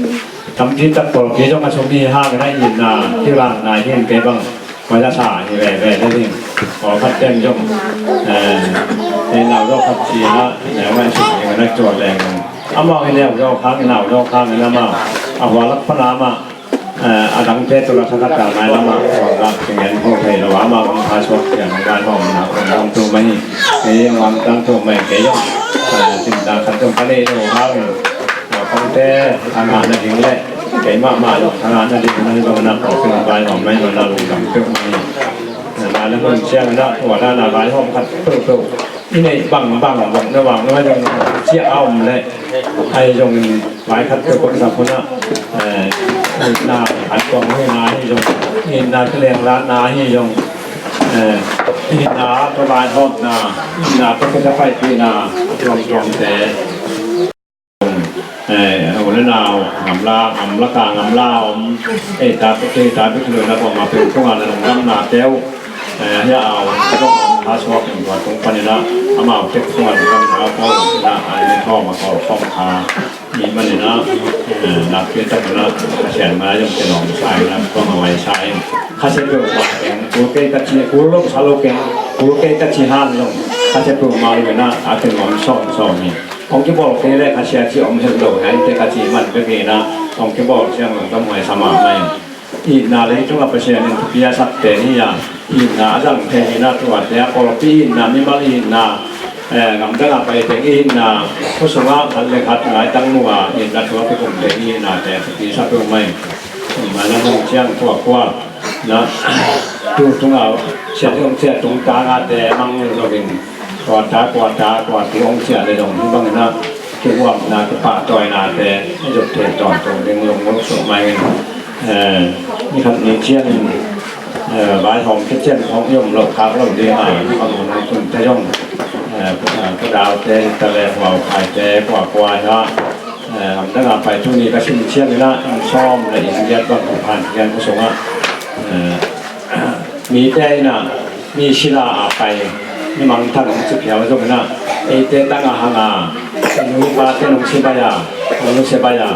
Tam tin tak pol ki jong a sung ni ha ka nai ni na, ti lang nai ni te bang. Koi la sa hi ve ve le ding. Ko khat tem jong, eh, eh, nau lo khat si la, nau ngai si hi na chuak leng. Amau hi nau lo khang, nau lo khang na ma. A hua lak pa na ma. Eh, a dang te tu la sa khat ta mai la ma. Ko la ki ngen ho thei lo ma, bang kha suak kiang ngai ho na ko dang tu ma hi. Ei wang dang tu mai ke yo. Eh, sin ta khat tu ka le lo ha. Ko te, a na na ding le. Keimah mah lo, thangahna ding na hi bang na, kong peng bai mah mai lo na, lungdam peuh mah hi. Na, na, na hun ciang na, tua na, na vai hawm khat peuhpeuh. I neih bang bang bang na vang na vai zong cia a om leh. Ai zong vai khat peuh kong sap hun ah. Eh, na an kong hi na hi zong. Inn na ka leng la na hi zong. Eh, inn na ka vai hawm na. Inn na ka ka pai pi na. Tuam tuam te. Eh, u le nau, ngam la, ngam la ka, ngam la om. Ei ta, ei ta, ei ta, lo na ko ma pe ko ngam na ngam na teu. Eh, ya au, ko ha so ko wa tong pa ni na, ama te ko ngam na ko na, ai ni ko ma ko ko ha. Ni ma ni na, eh, na ke ta na, ka sian ma yong ke nong sai na, ko ma wai sai. Ka se ko ma ke, ko ke ka chi, ko lo sa lo ke, ko ke ka chi han lo. Ka se ko ma lo na, a ke nong so so ni. Hong kibawl kei leh khasia cih om het lo, hia in te kha cih man bek hi na, hong kibawl ciang hong ka muai sa mahmah in. Itna lei tungah Pasian in thupi a sak pen hi a, itna a zang thei hi na, tuate a pawlpi itna, mimal itna, eh, gamdang a pai teng itna, khua sungah khat le khat ngaitang nungah itna thu a kikum teng itnate thupi sa peuhmah in. Itna na hong ciang tuakua na, tu tungah siate hong ciah tung tangahte mang lo in. Kua ta, kua ta, kua ti hong ciah le zong hi bangin ah kihuamna, kipahtawinate a zuk thei tawntung ding lungmuang suk mai in, eh, ni khat ni ciangin, eh, vaihawm khician hong i om loh khak lo ding a, bang hun hong tun te zong, eh, Kua Daute hi ta le Huau Khaite, kua kua hi a, eh, gamdang a pai tuni ka sim ciangin ah, inn sawm le inn giat bang kiphan kian ka sungah, eh, mite in ah, mi sila a pai, mi mangthang hong ci phial zongin ah, eite tang a hang a, nu i pate nong si bai a, nong si bai a,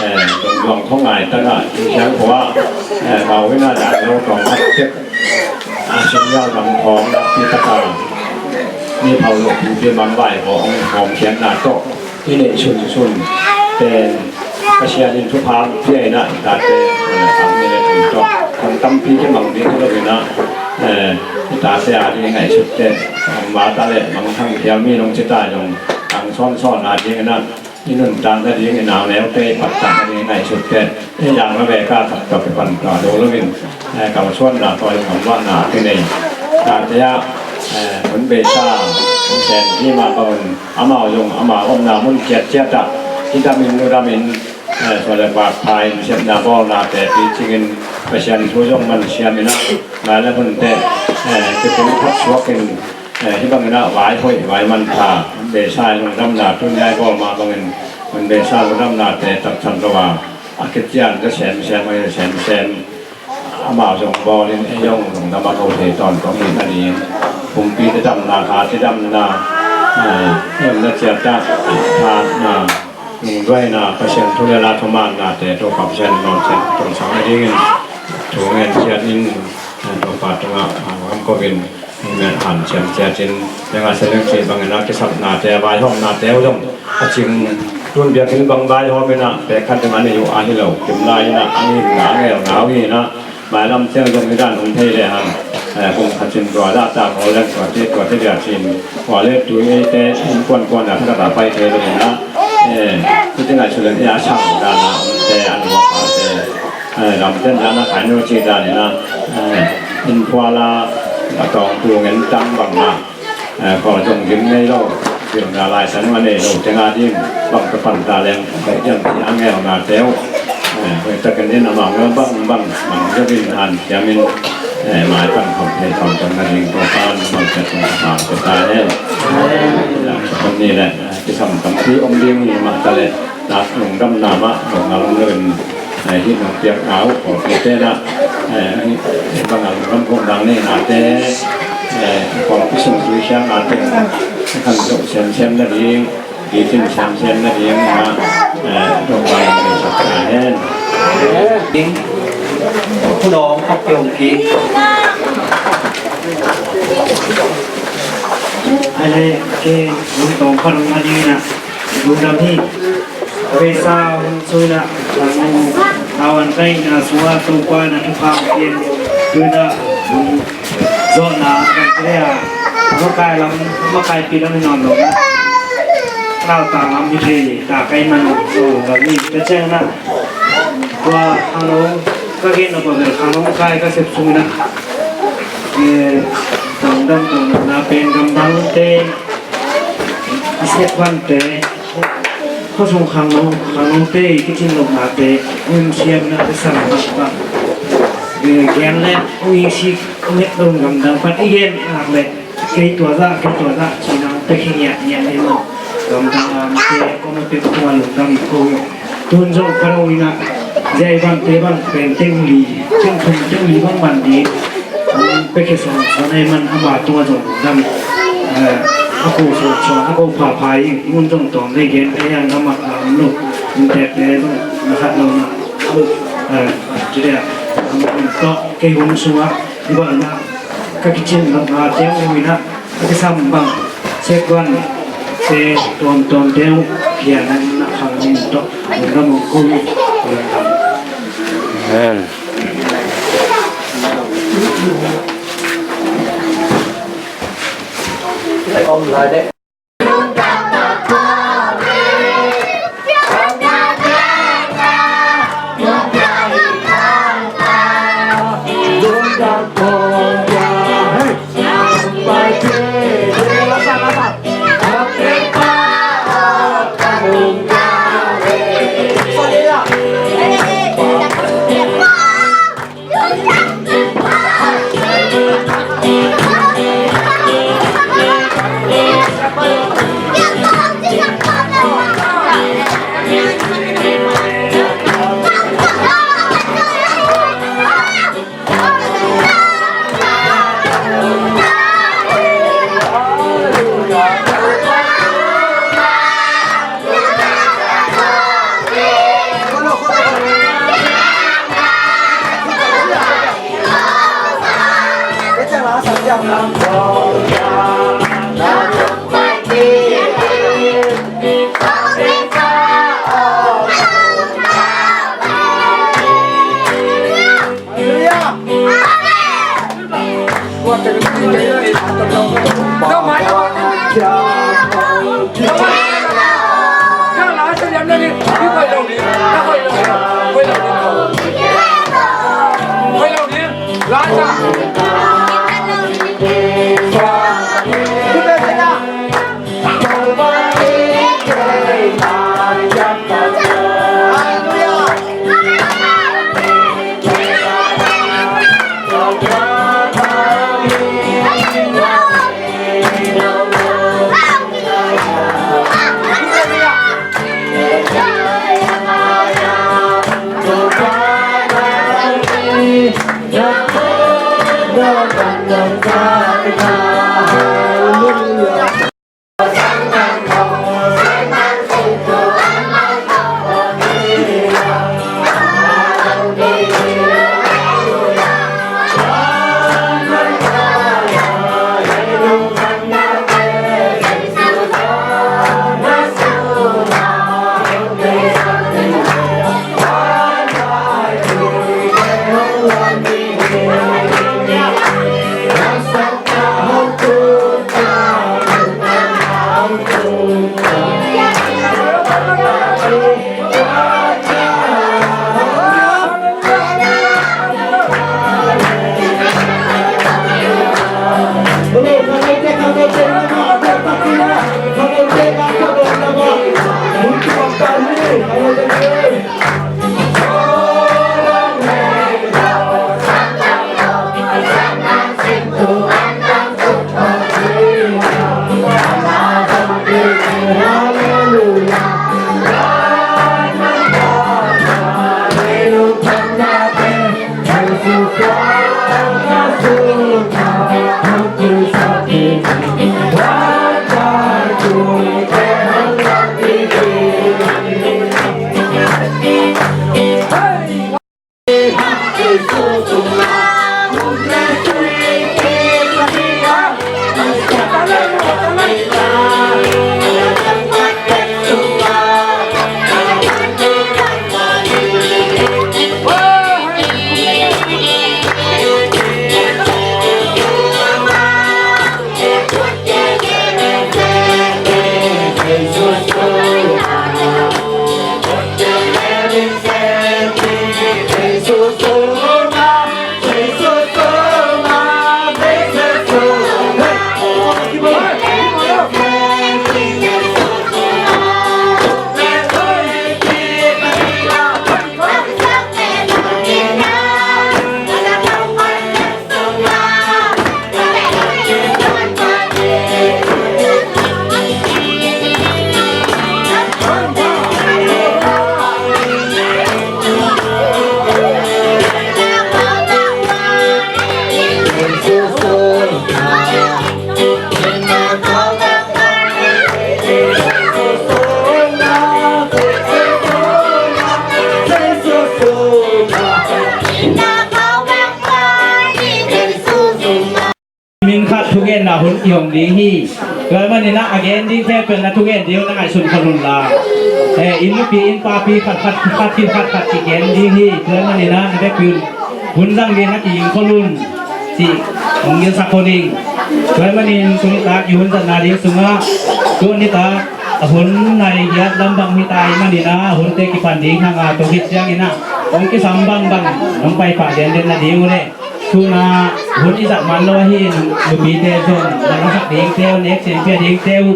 eh, lungduang khua ngai tang a, i hiang khua, eh, bau in ah dan lo tawng khat tek, a sum yau lam khawng pi tak a, mi phau lo pi pi mang vai khawng, khawng khian na tawh, i neih sunsun pen Pasian in thupha pia in ah, i tate, eh, sang ni le thum tawh, thang tampi kimang ding hi lo in ah, eh, i tate a ding ngaihsut te, mangmang ta le mangthang phial mi nong ci ta zong, ang sawnsawn a ding in ah, i nuntak na ding, i nau neute i pattak na ding ngaihsut te, i yang na ve ka tak tawh kipan ta lo lo in, eh, kalsuanna tawh i ngamvahna a kinei. Tate ah, eh, hun beisa, hun sen hi mah bangin, amau zong, amau omna mun ciatciat ah, i damin, nu damin, eh, suan le pak pha in, sepna bawlnate picingin, Pasian thu zong man siamin ah, nai le hunte, eh, kipum thak suakin, Eh, hih bangin ah vai hoih vai manpha, beisa lungdamna tun ngai bawl mah bangin, beisa lungdamnate taksan lo a, a kician ka semsem, a semsem. Amau zong bawlin ei zong lungdam a ko thei tawntung hi ta ding. Pumpi te damna, kha te damna, eh, emna ciat ah, phatna, lungduaina, Pasian thu le la thumaanna te Topa Pasian nawlcian tungsang a dingin thu ngen ciat in, eh, Topa tungah, ah, lam kovin, amen, hanciam ciat in, tengah seleng cih bangin a kisapna te, vaihawmna te uh zong a cing tun biakinn bang vaihawm in ah pek khat ding a nei uh a hi lo, kim lai in ah a ngimna a ngelna uh hi in ah, mailam ciang zong hi dan hong thei le hang, eh, kum khat cin tua dah ta khaw leng tua te tua te bia cin kua le tui ei te in kuan kuan a khat a pai thei lo in ah, eh, hi te ngai su leng i a sang dan a om te an hua pa te, eh, lam ten dan a khai no ci dan in ah, eh, in phual a a tawng tu ngen tang bang na. Eh, kua zong gim ngei lo, gimna lai san ma nei lo, tengah ding bang ka pan ta leng, bai diam ci a ngelna te uh. Eh, hoih takin in amau bang bang, bang deuh in hanciam in, eh, maipan khawm thei tawntung na ding Topa in bang ka tung ka pang ka ta hen. Eh, kon ni leh, eh, kisam tampi om ding hi mah ta leh, tak lungdamna mah, lungdam lo in, eh, hih nong piakna uh, pawlpi te na, eh, hih bang a lungdam khawm dang nei nate, eh, pawlpi sung tui khiang nate, kan zoh semsem na ding, kitin semsem na ding na, eh, dong bang na sak ta hen. Ding, khun om khawk piong ki. Ai le, ke, lungdam khawm na ding na, lungdam hi. Beisa hun sui na, tawan kai na sua Topa na thupha kien, tui na, zawhna kan kile a, makai lam, makai pi lam hi nawn lo na. Lau ta lam hi thei, ta kai man lo, lo lam hi, ka ciang na. Tua, hang lo, ka gen na tua bel, hang lo, makai ka sep sui na. Eh, gamdang, gamdang na pen, gamdang te, i sep van te, Khua sung khangno, khangnote i kicin lohnate, hong siamna te sang bak bak. Gen le hong isik, hong het lo gamdang pan i gen nak le, kei tua zah, kei tua zah, ci nang pek hi ngiat ngiat le maw. Gamdang a mite, kua mite, kua lungdam ko. Tun zong ka lo ina, zia i bangte bang pen teng li, teng thum, teng li bang man di. Pekhe suan suan ei man ama tunga zong dam, eh, a ko suan suan, a ko pha pha i ngun zong tawm nei gen ei ang ama a um lo, in tek te zong na khat lo na, eh, ci dia, am tawh kei hong sunga i bang na ka kicin lo na te hong hui na a kisam bang sekuan te tuam tuam te hong pia na na khang ning tawh hong dam hong ko hong dam. Amen. Min khat thugenna hun i hong ding hi. Tua ahih manin ah a gen dingte pen na thugen ding uh na ngaihsun khol un la. Eh, inn nupi inn papi khat khat khat khat khat khat kigen ding hi. Tua ahih manin ah na vekpi un hun zang ding na kiging khol un cih hong gilsak khol ing. Tua ahih manin tuni tak i hun zatna ding sungah tuni tak a hun nai giat lam bang hi ta ahih manin ah a hunte kipan ding hang a, tua khit ciangin ah hong kisam bangbang hong paipah denden na ding uh leh. Tuna hun i zat man lo ahi nupite zong, na lasak dingte uh, nek sin pia dingte uh.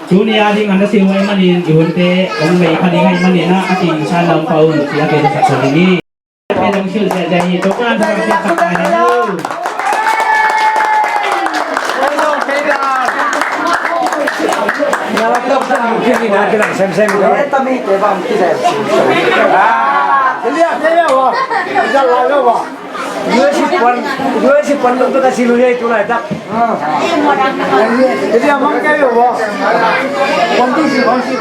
Tuni a ding an na si huai manin i hunte hong mei kha ding ahih manin ah a kingsan lam pah un ci a kei sak so ding hi. Pen hong sil sia sia hi, to kan sa sia sak ta hi lo. Sem sem. Ah, dia dia dia wah. Dia lah lo wah. Dua si puan, dua si puan, dua si puan, dua si puan, dua si puan. Jadi amang kayo, wah. Puan tu si, puan si.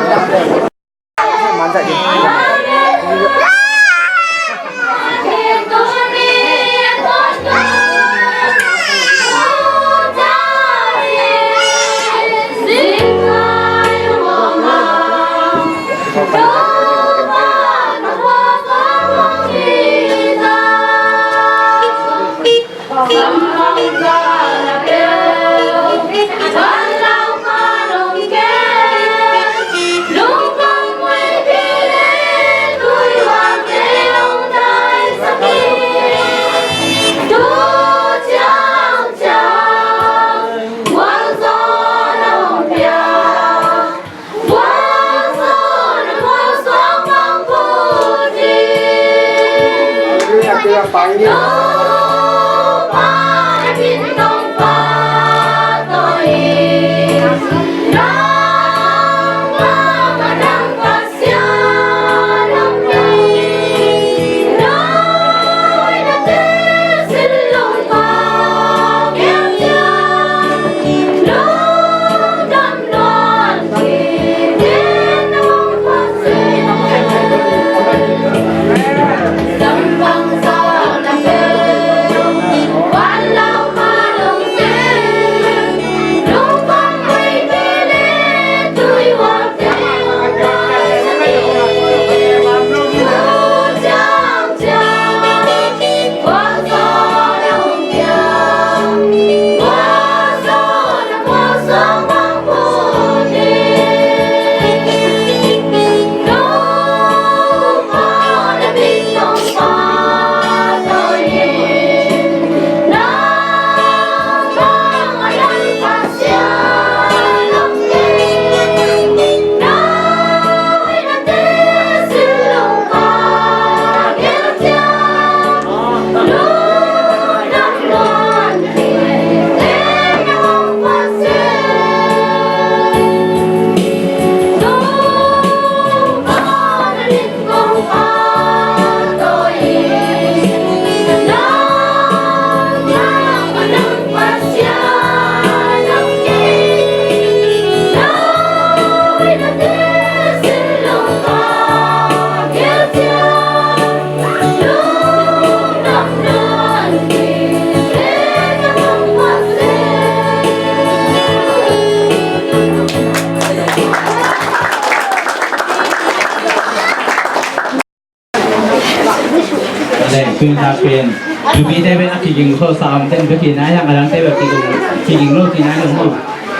Tun tak pen, tupite pen a kiging kho sa om ten, bek hi na, a hiang a dangte bek kiging, kiging lo ci na lo mu.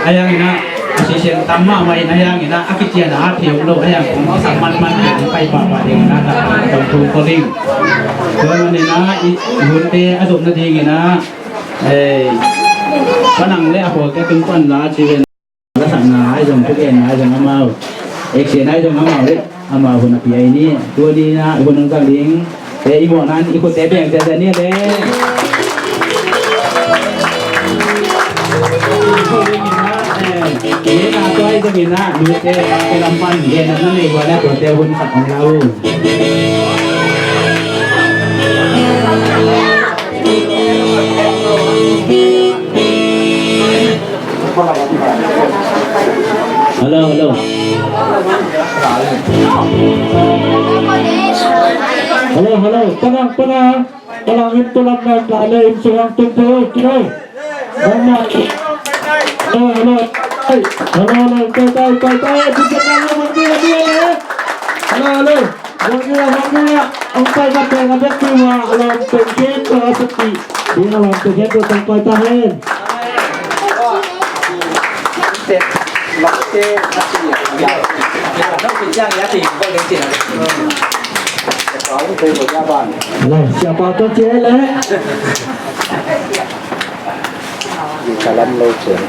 A hiang ina, a sisian tam mahmah ina, a hiang ina, a kician a thei om lo, a hiang kong sak man man ina, pai pahpah ding ina, tak tong tung ko ding. Tua man ina, i hunte a zop nading ina, eh, panang le a pawlte tung pan la ci ven. Lasakna ai zong, thugenna ai zong amau, eksenna ai zong amau, eh, amau hun a pia i ni. Tuni na hun hong zak ding te i mawhna in i khutte beng ziazia ni le. Ina tua i zong ina nute ke lam pan genna na nei hua le tuate hun sak hong lau. Hello, hello. Hello, hello. Panang, panang. Panang in tulam nan la le in sungang tung tung. Kino. Mama. Hello, hello. Hey. Hello, hello. Kai, kai, kai, kai. Hello, hello. Hong pai ka peng a bek pi wa a lawm peng khempeuh a sakpi ding a lawm peng khempeuh tawh pai ta hen. Siapa tu cik leh? Salam lo cik.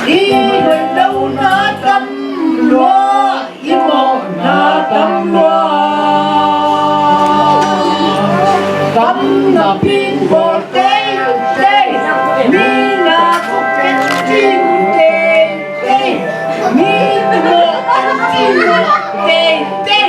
I hoih lohna tam lua, i mawhna tam lua. Tam napi-in bawl teitei, mi na khuk ken cing teitei, mi mawh ken cing mawh teitei.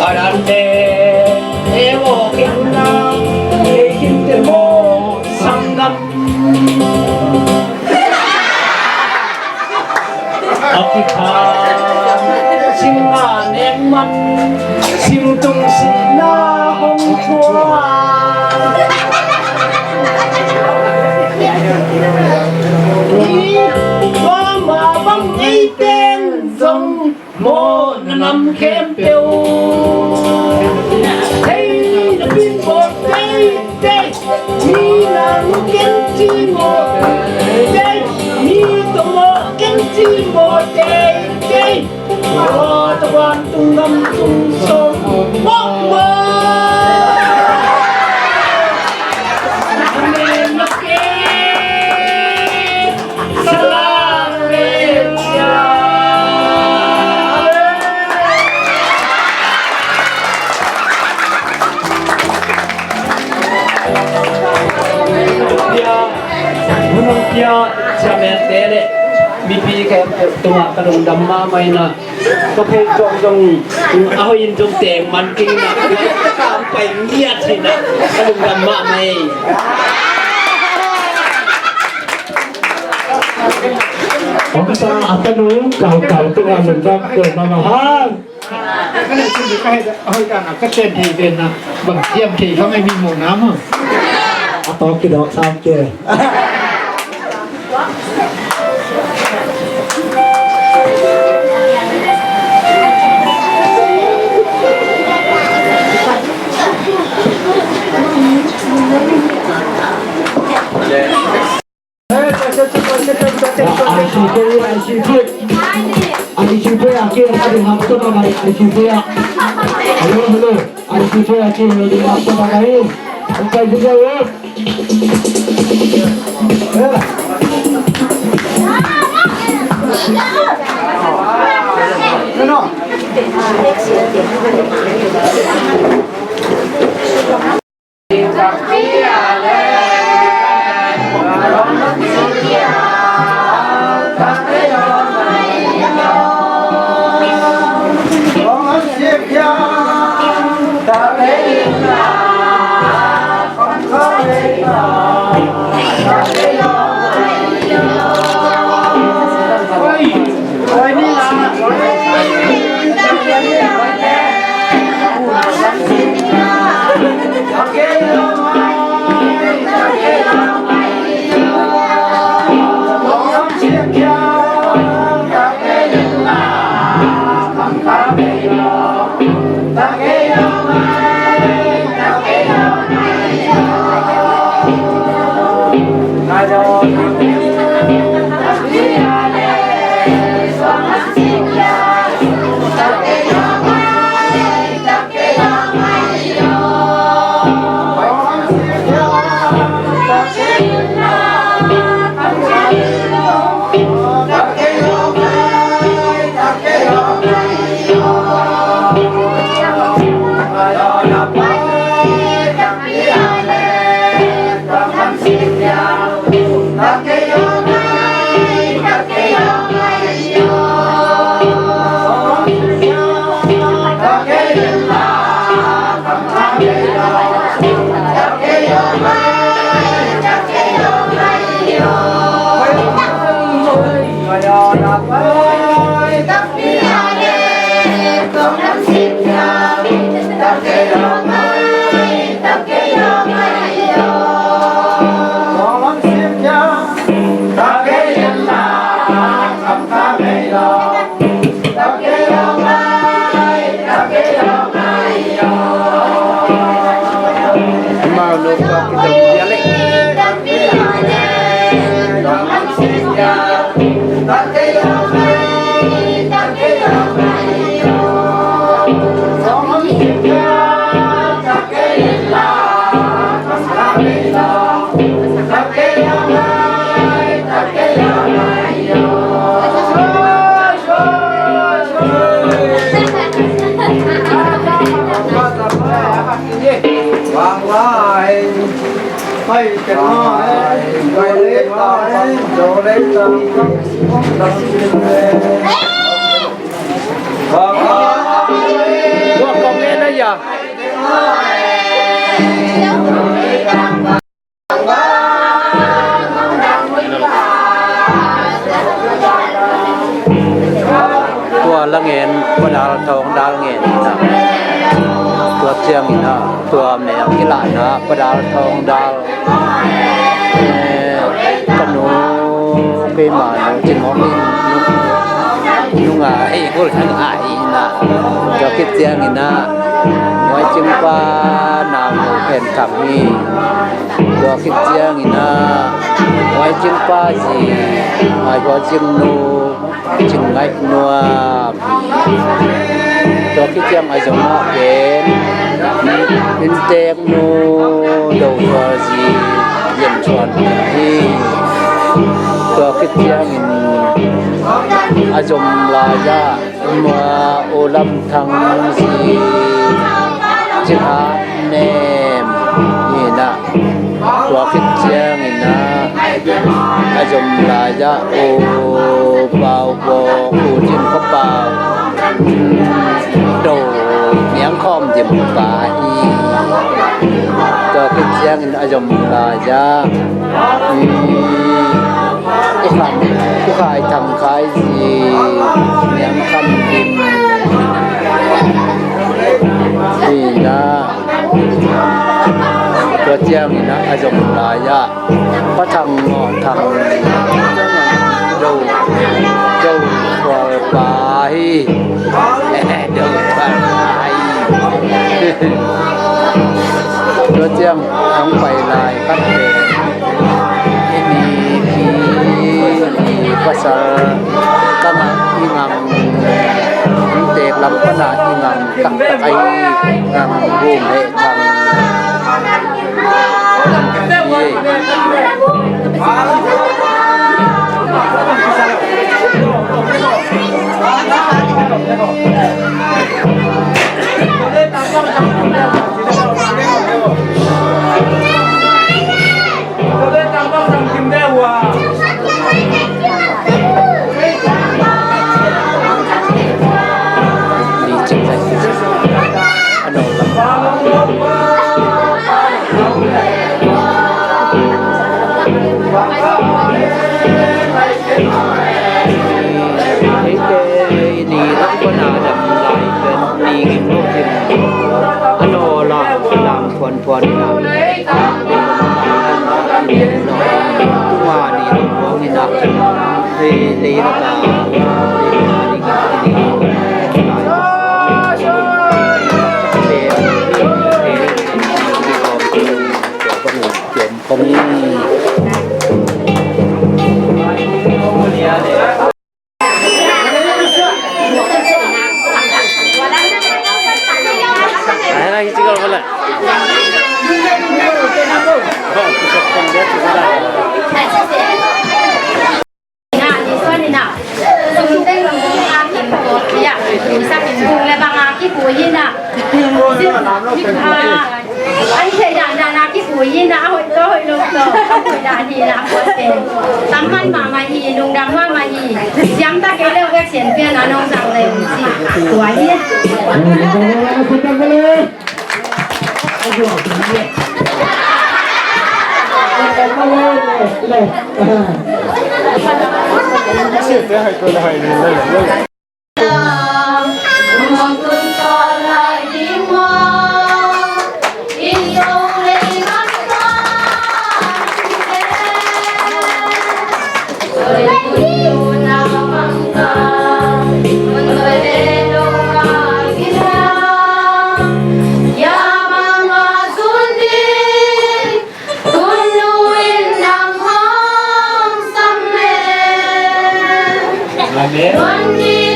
Adante, ewo Singa nek man singtung sihna hong thuak. Hi mama bang eiten zong mawhna nam khempeuh. Hei na pin mawh teitei. Mi nang ken ci mawh teitei. Mi tawh mawh ken ci mawh teitei. Aw, tawantung gam tung sawm mawh mawh. Amen na ken. Siamen te le mipi khempeuh tungah ka lungdam mahmah ina, ka phei zong zong a hoih in zong teng man kei ina, ka pai ngiat ina, ka lungdam mahmah ei. Hong sa a tanu kau kau tungah lungdam kei mahmah hang. Ka leh sum ka heh a hoih dan a ka ten thei ven a bang thiam thei kha mai mi mawhna maw. A tawk kidawk sam kei. Hello, hello. La ngen, Pa Dal Thawng Dal ngen in ah, tua ciangin ah, tua mel kilahna Pa Dal Thawng Dal, eh, ka nu, keima nu Cing Hong in, nu, nu ngai, kul ngai in ah, tua khit ciangin ah, Muai Cing pa Nau Nu Phen Thang hi, tua khit ciangin ah, Muai Cing pa zi, Ngai Hua Cing nu, Cing Ngaih Nuam. Tua khit ciang a zom ah pen Min Tek nu Do Thual zi Yen Thuan hi. Tua khit ciangin a zom lai-ah Mua U Lam Thang zi Cing Hat Nem hi na. Tua khit ciangin ah a zom lai-ah U Pau Bawk, U Cin Kha Pau, Do Niang Khawm Dim pa hi. Tua khit ciangin a zom lai-ah, um, U Kham, U Khai Thang Khai zi Niang Kham Dim hi na. Tua ciangin ah a zom lai-ah Pa Thang Ngawh Thang, Do, Do Thual pa hi. Do Thual pa hi. Tua ciang hong pai lai khat pen i ni ki, i pasal ka ngah i ngang, Teek lam pana i ngam taktak ahi Ngang Bum Heh Thang. Thuan thuan ina, tuma ni lungmuang ina, hei lei laka, An thei dan dan a kipui hi na, a hoih tawh hoih lo tawh a hoih dan hi na, a hoih pen tam man mahmah hi, lungdam mahmah hi. Siam ta kei leh vek sian pian a nong zang leh ci tua hi. Amen.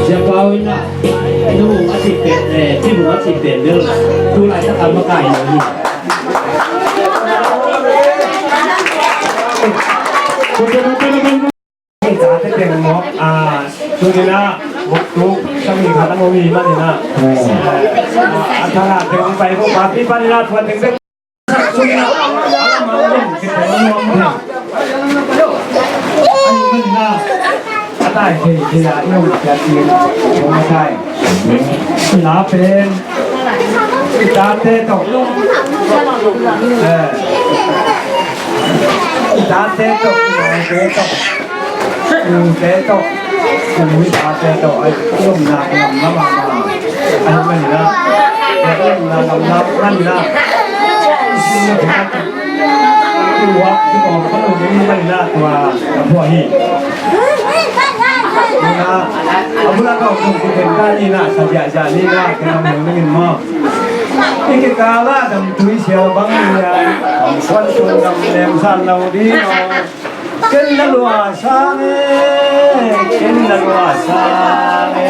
Sia Pau in ah, nu a cih pen, eh, ci bu a cih pen bel tu laitak a makai lo hi. Tate teng mawk, ah, tu ni na, buk tu, sami khat a ngawng hi man ni na. Eh, ah, a thang a teng pai ko, papi pa ni na, tuan teng teng. Sung na, a lam a ngawng, ki teng a ngawng teng. Ai, man ni na. A tai, kei, kei, a ngawng, kei, kei, ngawng a tai. Na pen, i tate tawh. Eh. I tate tawh, i naute tawh. Ute tawh, ute tawh, a lomna lamlam a, a lomna lamlam a, tua, tua hi. A bula ka ong kuten ka ni na, sa ziahziah ni na, kena mung nangin maw. I kikala damtui sial bang ni a, ong suan suan dam lem san lo ding maw. Ken na lua sang e, ken na lua sang e.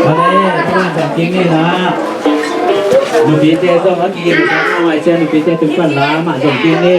Hale, tua zong king ni na. Nupite zong a ki-in sa na mai cia nupite tung pan la mah zong king ni.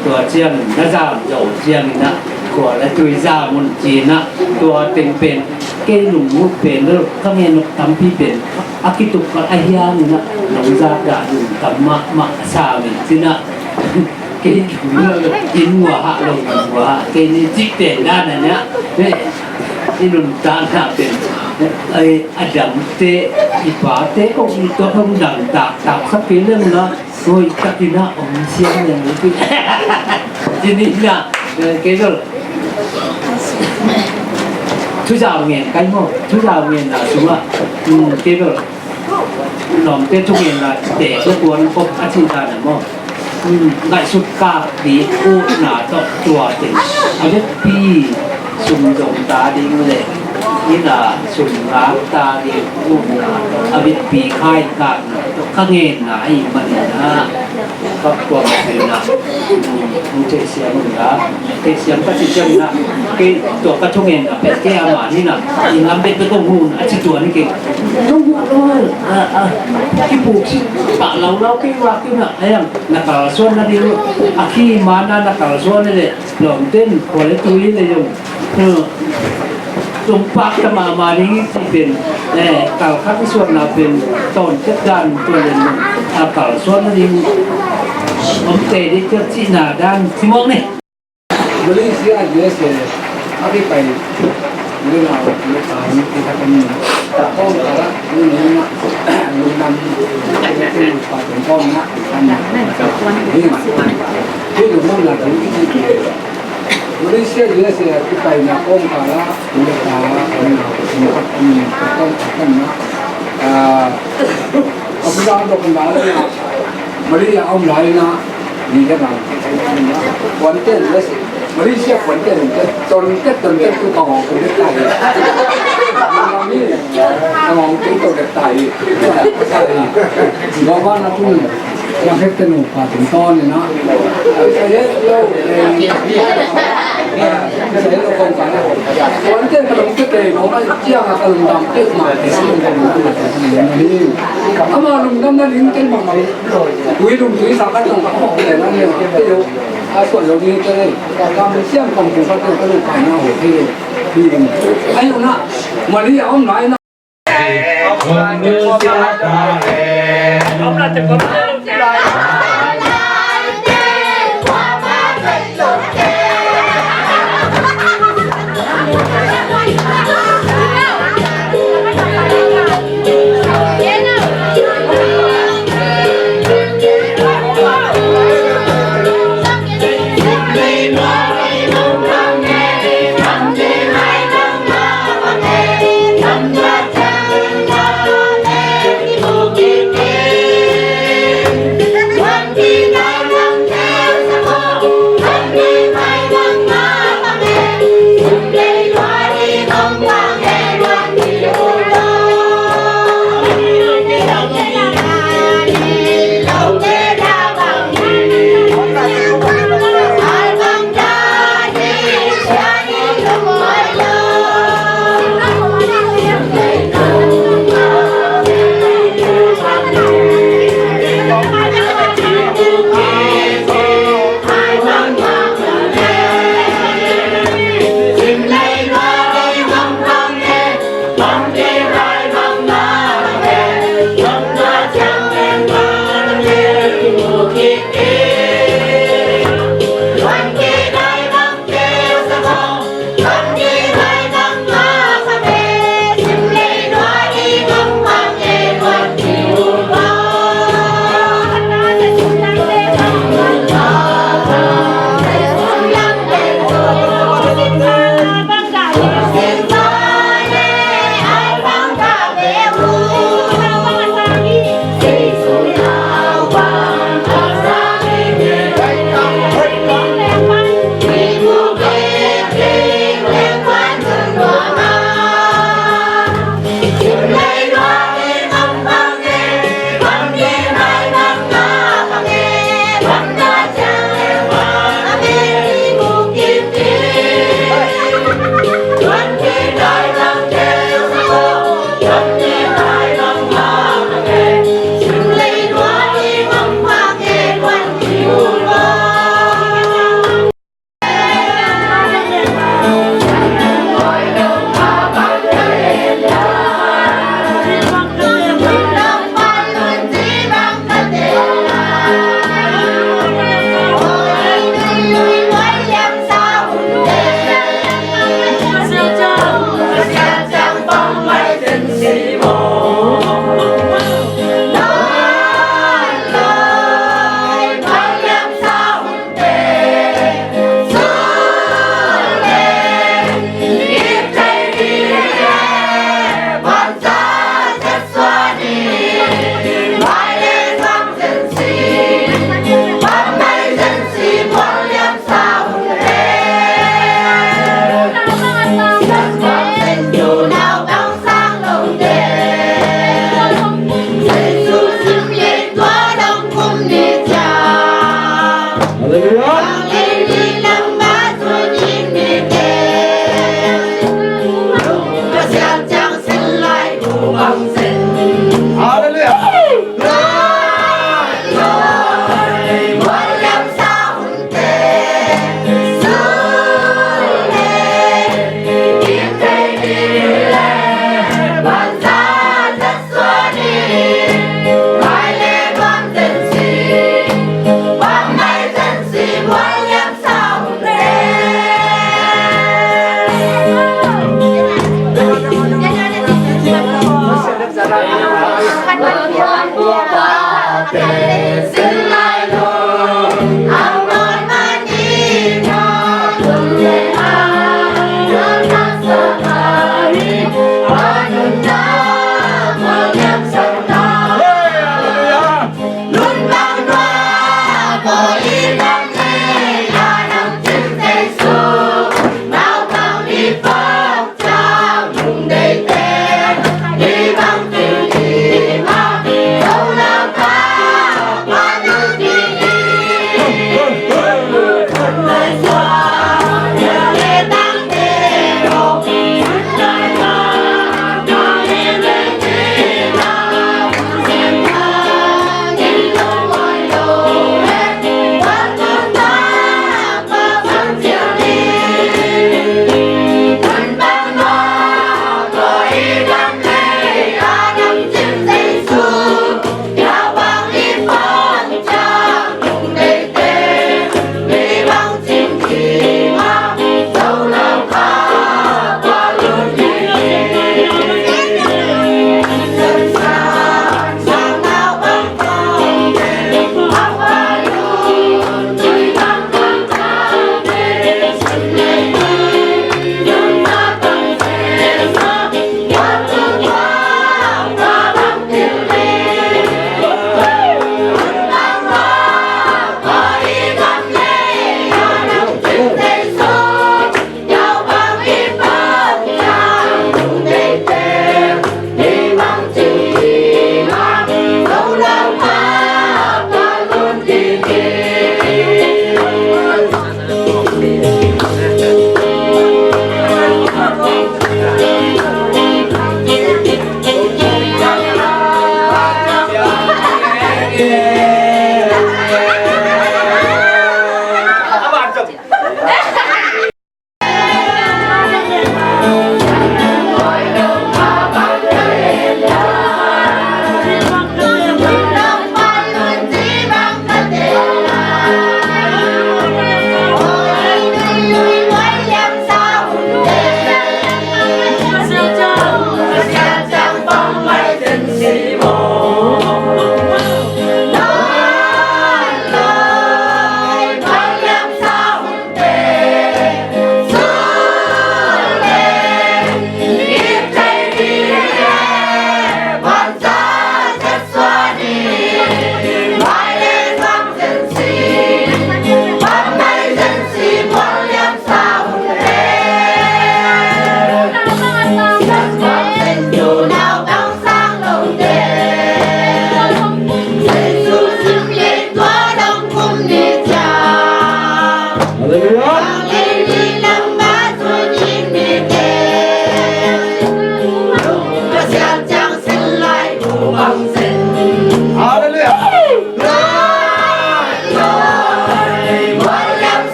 Tua ciang na zam zo ciangin ah, tua na tui zam un ci-in ah, tua teng pen kei lungmuh pen lo, ka ngen nok tampi pen a kituk ka a hiang in ah, nong zak dah lungtam mahmah a sam in ci-in ah. Kei lungmuh lo, in muahah lo, in muahah kei ni cih pen dan a nia. I nuntakna pen a damte, i pate ko i tuak hong dang taktak sak kei leng na. Oi, ka tina om siang leng. Tini na, eh, kei bel. Thu zau ngen kai mo, thu zau ngen na sungah. Hmm, kei bel. Lawmte thungen la, te tua tuan kop a cih dan a maw. Ngaihsut kak ding utna tawh tua teng a vekpi sum dong ta ding le inn a sum ngak ta ding utna a vekpi khai kakna tawh ka ngenna ahih manin ah, ka tua mah in ah, theihsiam in ah, theihsiam ka cih ciangin ah, kei tua ka thungen a pek kei a mah in ah, inn lam bekbek kong hun a ci tuan hi kei. Kong hun lo, a, a, kipuk si pah laulau kei vak in ah, a iang na kalsuan nading uh, a khi mana na kalsuan nading leh lawmten khua le tui le zong, eh, tung pak ta mahmah ding hi cih pen, eh, kalkhat i suanna pen tawntek dan tua le zong, a kalsuan nading omte ding ciat cihna dan simawk ni. Malaysia, U S A a kipai, nunau, nunau, nunau, nunau, lungdam, lungdam, lungdam, lungdam, lungdam, lungdam, Malaysia, U S A a kipaina kawmkala, nunau, nunau, nunau, kawmkala, ah, a pula dok na, Malaysia a om lai na, ni le nang. Puante, Malaysia puante, tonte, tonte tu ka ngawng tu le tai. Nang ni, ka ngawng tu to le tai. Tai. Bawa na tu, yang het tenu pa tu ton na. Saya lo, eh, saya lo kong kana. Puante ka long tu te, bawa siang ka long dam tu ma, te si long dam tu ma, te si long dam. Ama lungdam nading ken bang bang. Tui lum tui sa ka tong ka hok le na ne te yo. A so yo ni te le. Ka kam siam kam ku ka te ka lu ka na ho te yo. Tui lum. Ai na. Mali a om lai na.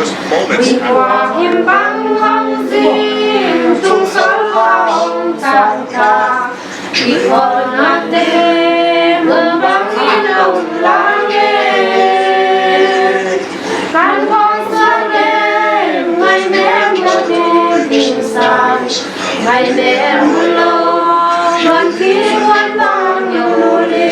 Tua himbang hong zing tung sol hong tangka, i kholnate muang bangin om lang e. Kan kong suan leng ngai mem na tu ding sa, ngai mem lo, ban ki wan bang yong lu li.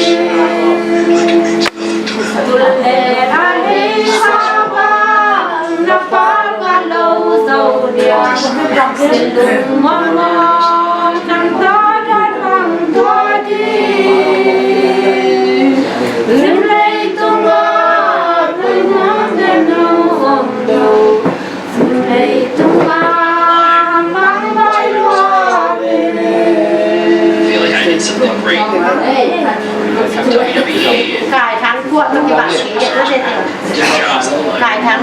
Kai thang kuat, kai thang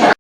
kuat.